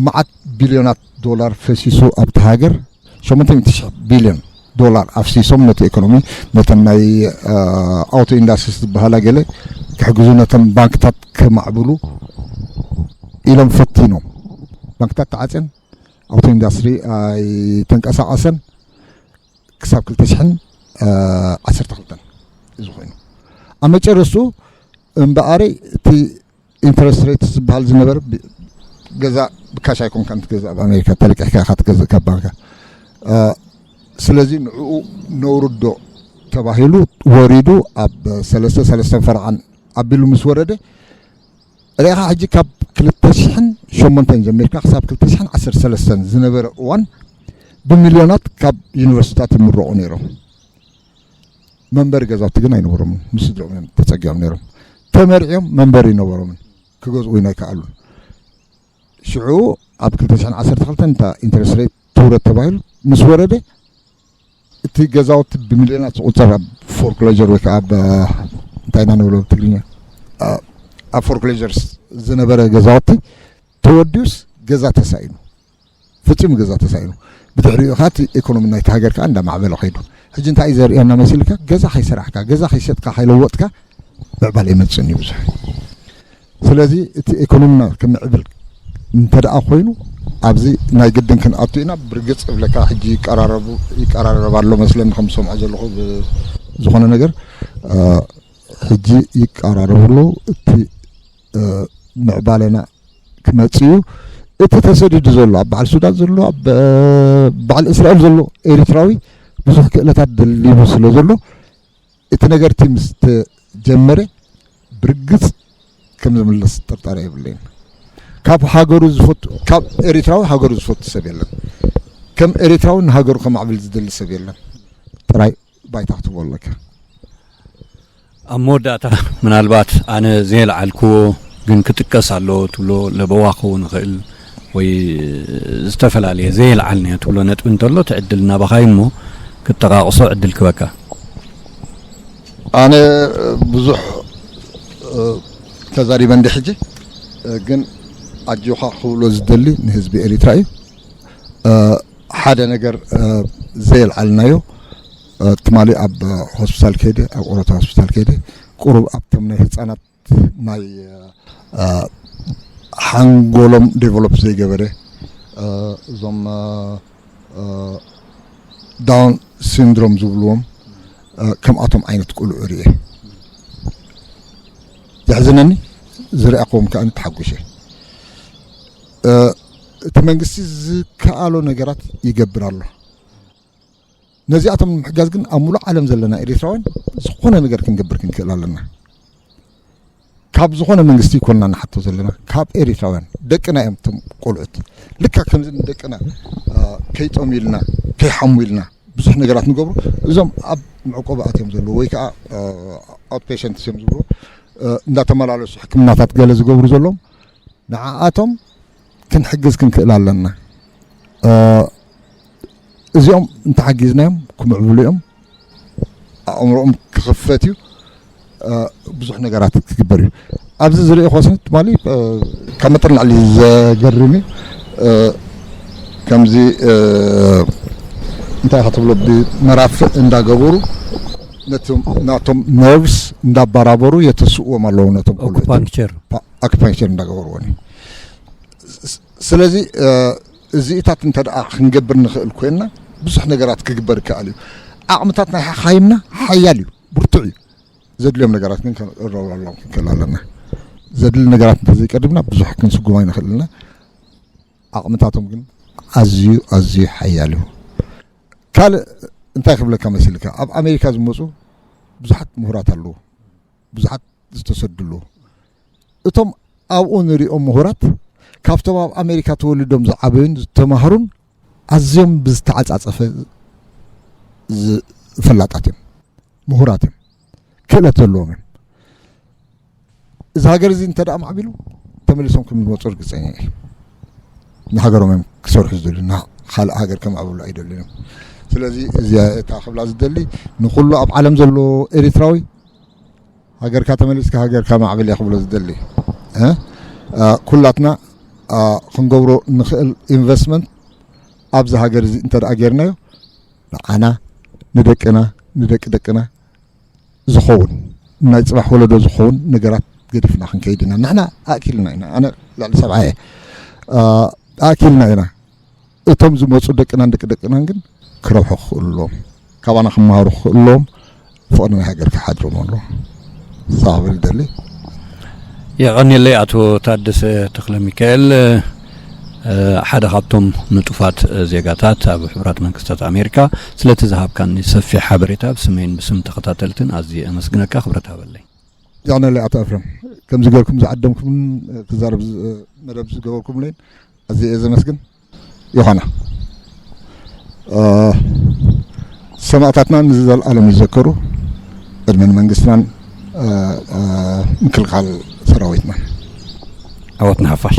መዓት ቢልዮናት ዶላር ፈሲሱ ኣብቲ ሃገር፣ ሸሞንተ ሚእቲ ሺሕ ቢልዮን ዶላር ኣፍሲሶም ነቲ ኢኮኖሚ፣ ነተን ናይ ኣውቶ ኢንዳስትሪ ዝበሃላ ገለ ክሕግዙ፣ ነተን ባንክታት ከማዕብሉ ኢሎም ፈቲኖም። ባንክታት ተዓፅየን፣ ኣውቶ ኢንዳስትሪ ኣይተንቀሳቐሰን ክሳብ ክልተ ሽሕን ዓሰርተ ክልተን እዚ ኮይኑ። ኣብ መጨረስትኡ እምበኣረይ እቲ ኢንተረስት ሬት ዝበሃል ዝነበረ፣ ገዛ ብካሽ ኣይኮንካን ትገዝእ ኣብ ኣሜሪካ፣ ተለቂሕካ ኢኻ ትገዝእ ካብ ባንካ። ስለዚ ንዕኡ ነውርዶ ተባሂሉ ወሪዱ፣ ኣብ ሰለስተ፣ ሰለስተን ፈረቓን ኣቢሉ ምስ ወረደ፣ ርኢኻ ሕጂ ካብ ክልተ ሽሕን ሸሞንተን ጀሚርካ ክሳብ ክልተ ሽሕን ዓሰርተ ሰለስተን ዝነበረ እዋን ብሚልዮናት ካብ ዩኒቨርሲቲታት ይምረቑ ነይሮም። መንበሪ ገዛውቲ ግን ኣይነበሮምን። ምስ ስድርኦም እዮም ተጸጊዖም ነይሮም። ተመርዕዮም መንበሪ ይነበሮምን፣ ክገዝኡ እውን ኣይከኣሉን። ሽዑ ኣብ ክልተ ሽሕን ዓሰርተ ክልተን እታ ኢንተረስት ሬት ትውረድ ተባሂሉ ምስ ወረደ፣ እቲ ገዛውቲ ብሚልዮናት ዝቑጸር ኣብ ፎርክሎጀር ወይ ከዓ ኣብ እንታይ ኢና ንብሎ ብትግርኛ፣ ኣብ ፎርክሎጀርስ ዝነበረ ገዛውቲ ተወዲኡስ ገዛ ተሳኢኑ፣ ፈጺሙ ገዛ ተሳኢኑ። ብድሕሪኡ ከዓ እቲ ኢኮኖሚ ናይቲ ሃገር ከዓ እንዳማዕበለ ከይዱ። ሕጂ እንታይ እዩ ዘርእየና መሲልካ? ገዛ ከይሰራሕካ፣ ገዛ ከይሸጥካ፣ ከይለወጥካ ምዕባለ ይመጽእን እዩ ብዙሕ። ስለዚ እቲ ኢኮኖሚና ክምዕብል እንተ ደኣ ኮይኑ፣ ኣብዚ ናይ ግድን ክንኣቱ ኢና። ብርግጽ እብለካ ሕጂ ይቀራረቡ፣ ይቀራረብ ኣሎ መስለኒ፣ ከም ዝሰምዖ ዘለኹ ብ-፣ ዝኾነ ነገር፣ እ፣ ሕጂ ይቀራረቡ ኣለዉ። እቲ፣ እ፣ ምዕባለና ክመጽእ እዩ። እቲ ተሰዲዱ ዘሎ፣ ኣብ በዓል ሱዳን ዘሎ፣ ኣብ፣ እ፣ በዓል እስራኤል ዘሎ ኤሪትራዊ ብዙሕ ክእለታት ደሊቡ ስለ ዘሎ፣ እቲ ነገር እቲ ምስ ተጀመረ ብርግጽ ከም ዝምለስ ጥርጣረ የብለይን። ካብ ሃገሩ ዝፈቱ፣ ካብ ኤሪትራዊ ሃገሩ ዝፈቱ ሰብ የለን። ከም ኤሪትራዊ ንሃገሩ ከማዕብል ዝደሊ ሰብ የለን። ጥራይ ባይታ ክትህቦ ኣለካ። ኣብ መወዳእታ፣ ምናልባት ኣነ ዘየልዓልክዎ ግን ክጥቀስ ኣለዎ ትብሎ ለበዋ ክኸውን ይኽእል ወይ ዝተፈላለየ ዘየልዓልናዮ ትብሎ ነጥቢ እንተሎ፣ እቲ ዕድል ናባኻ እዩ እሞ ክጠቓቕሶ ዕድል ክበካ። ኣነ ብዙሕ፣ እ፣ ተዛሪበ እንዲ ሕጂ፣ እ፣ ግን ኣጆኻ ክብሎ ዝደሊ ንህዝቢ ኤሪትራ እዩ። እ፣ ሓደ ነገር፣ እ፣ ዘየልዓልናዮ፣ እ፣ ትማሊ ኣብ ሆስፒታል ከይደ፣ ኣብ ኦሮታ ሆስፒታል ከይደ፣ ቁሩብ ኣብቶም ናይ ህፃናት ናይ፣ እ፣ ሓንጎሎም ዴቨሎፕ ዘይገበረ፣ እ፣ እዞም፣ እ፣ እ፣ ዳውን ሲንድሮም ዝብልዎም፣ እ፣ ከምኣቶም ዓይነት ቁልዑ ርእየ። ዘሕዝነኒ፣ ዝረኣኽዎም ከኣ ተሓጒሰ። እ፣ እቲ መንግስቲ ዝከኣሎ ነገራት ይገብር ኣሎ። ነዚኣቶም ንምሕጋዝ ግን ኣብ ሙሉእ ዓለም ዘለና ኤሪትራውያን ዝኾነ ነገር ክንገብር ክንክእል ኣለና። ካብ ዝኾነ መንግስቲ ይኮንና ንሓቶ ዘለና፣ ካብ ኤሪትራውያን ደቅና እዮም እቶም ቆልዑት። ልካ ከምዚ ንደቅና ከይጠሙ ኢልና ከይሓሙ ኢልና ብዙሕ ነገራት ንገብሩ። እዞም ኣብ መዕቆቢ ኣትዮም ዘለዉ ወይ ከዓ ኣውትፔሸንት እዮም ዝብሉ እንዳተመላለሱ ሕክምናታት ገለ ዝገብሩ ዘለዎም ንዓኣቶም ክንሕግዝ ክንክእል ኣለና። እዚኦም እንተሓጊዝናዮም ክምዕብሉ እዮም። ኣእምሮኦም ክኽፈት እዩ። ብዙሕ ነገራት ክግበር እዩ። ኣብዚ ዝርኢ ኮስኒ ትማሊ ካብ መጠን ላዕሊ ዘገርም እዩ። ከምዚ እንታይ ክትብሎ ብመራፍእ እንዳገበሩ ነቶም ናቶም ነርቭስ እንዳበራበሩ የተስእዎም ኣለዉ ነቶም ኣኩፓንክቸር ኣኩፓንክቸር እንዳገበርዎ። ስለዚ እዚኢታት እንተ ደኣ ክንገብር ንኽእል ኮይንና ብዙሕ ነገራት ክግበር ይከኣል እዩ። ዓቕምታት ናይ ሓኻይምና ሓያል እዩ፣ ብርቱዕ እዩ። ዘድልዮም ነገራት ግን ክንረብረብሎም ክንክእል ኣለና። ዘድሊ ነገራት እንተዘይቀዲምና ብዙሕ ክንስጉም ኣይንኽእል ኣለና። ዓቕምታቶም ግን ኣዝዩ ኣዝዩ ሓያል እዩ። ካልእ እንታይ ክብለካ መሲልካ፣ ኣብ ኣሜሪካ ዝመፁ ብዙሓት ምሁራት ኣለዉ፣ ብዙሓት ዝተሰዱ ኣለዉ። እቶም ኣብኡ ንሪኦም ምሁራት ካብቶም ኣብ ኣሜሪካ ተወሊዶም ዝዓበዩን ዝተማህሩን ኣዝዮም ብዝተዓጻጸፈ ፈላጣት እዮም፣ ምሁራት እዮም፣ ክእለት ዘለዎም እዮም። እዚ ሃገር እዚ እንተ ደኣ ማዕቢሉ ተመሊሶም ከም ዝመፁ ርግፀኛ እየ። ንሃገሮም እዮም ክሰርሑ ዝደልዩ፣ ካልእ ሃገር ከማዕብሉ ኣይደልዩን እዮም። ስለዚ እዚኣ እታ ክብላ ዝደሊ ንኩሉ ኣብ ዓለም ዘሎ ኤሪትራዊ ሃገርካ ተመሊስካ ሃገርካ ማዕብል እያ ክብሎ ዝደሊ። ኩላትና ክንገብሮ ንኽእል ኢንቨስትመንት ኣብዚ ሃገር እዚ እንተ ደኣ ጌርናዮ ንዓና ንደቅና ንደቂ ደቅና ዝኸውን ናይ ፅባሕ ወለዶ ዝኸውን ነገራት ገዲፍና ክንከይድ ኢና። ንሕና ኣእኪልና ኢና። ኣነ ልዕሊ ሰብዓ እየ። ኣእኪልና ኢና። እቶም ዝመፁ ደቅናን ደቂ ደቅናን ግን ክረብሑ ክኽእሉ ኣለዎም፣ ካባና ክመሃሩ ክኽእሉ ኣለዎም፣ ፍቕሪ ናይ ሃገር ክሓድሮም ኣለዎም። እሳ ክብል ይደሊ። የቐንየለይ ኣቶ ታደሰ ተኽለ ሚካኤል፣ ሓደ ካብቶም ንጡፋት ዜጋታት ኣብ ሕቡራት መንግስታት ኣሜሪካ። ስለቲ ዝሃብካኒ ሰፊሕ ሓበሬታ ብስመይን ብስም ተኸታተልትን ኣዝየ ኣመስግነካ። ክብረት ሃበለይ። የቐንየለይ ኣቶ ኣፍረም፣ ከምዚ ገርኩም ዝዓደምኩምን ክዛረብ መደብ ዝገበርኩምለይን ኣዝየ እየ ዘመስግን። ዮሃና ሰማእታትና ንዘለኣለም ይዘከሩ። ዕድመን መንግስትናን ምክልኻል ሰራዊትናን። ዓወት ንሓፋሽ።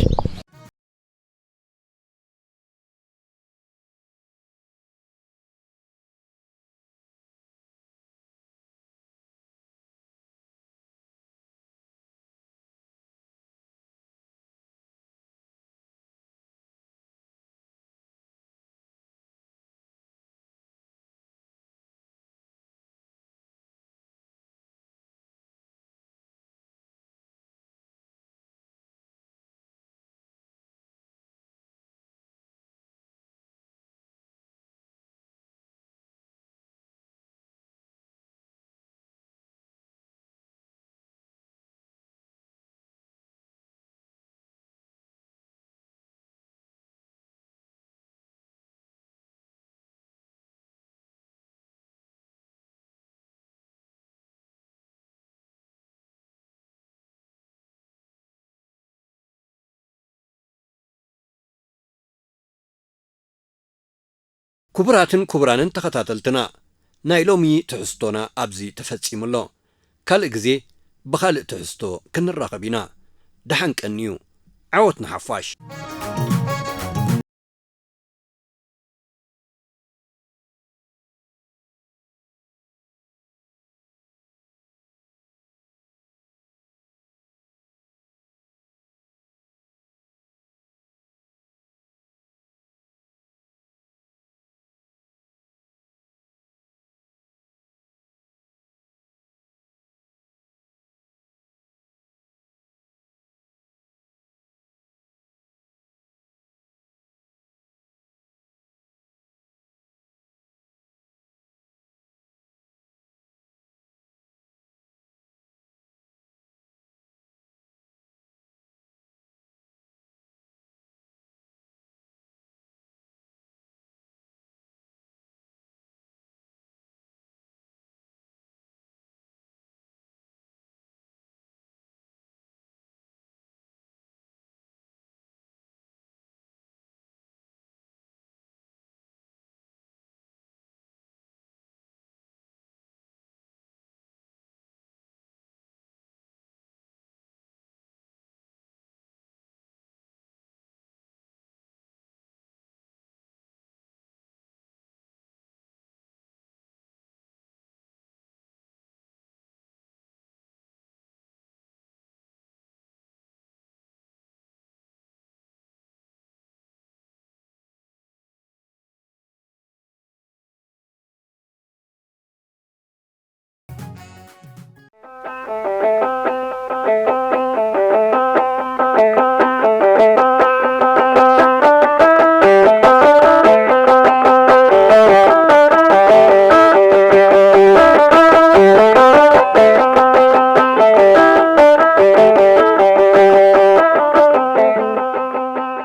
ክቡራትን ክቡራንን ተኸታተልትና፣ ናይ ሎሚ ትሕዝቶና ኣብዚ ተፈጺሙ ኣሎ። ካልእ ግዜ ብኻልእ ትሕዝቶ ክንራኸብ ኢና። ደሓን ቀንዩ። ዓወት ንሓፋሽ!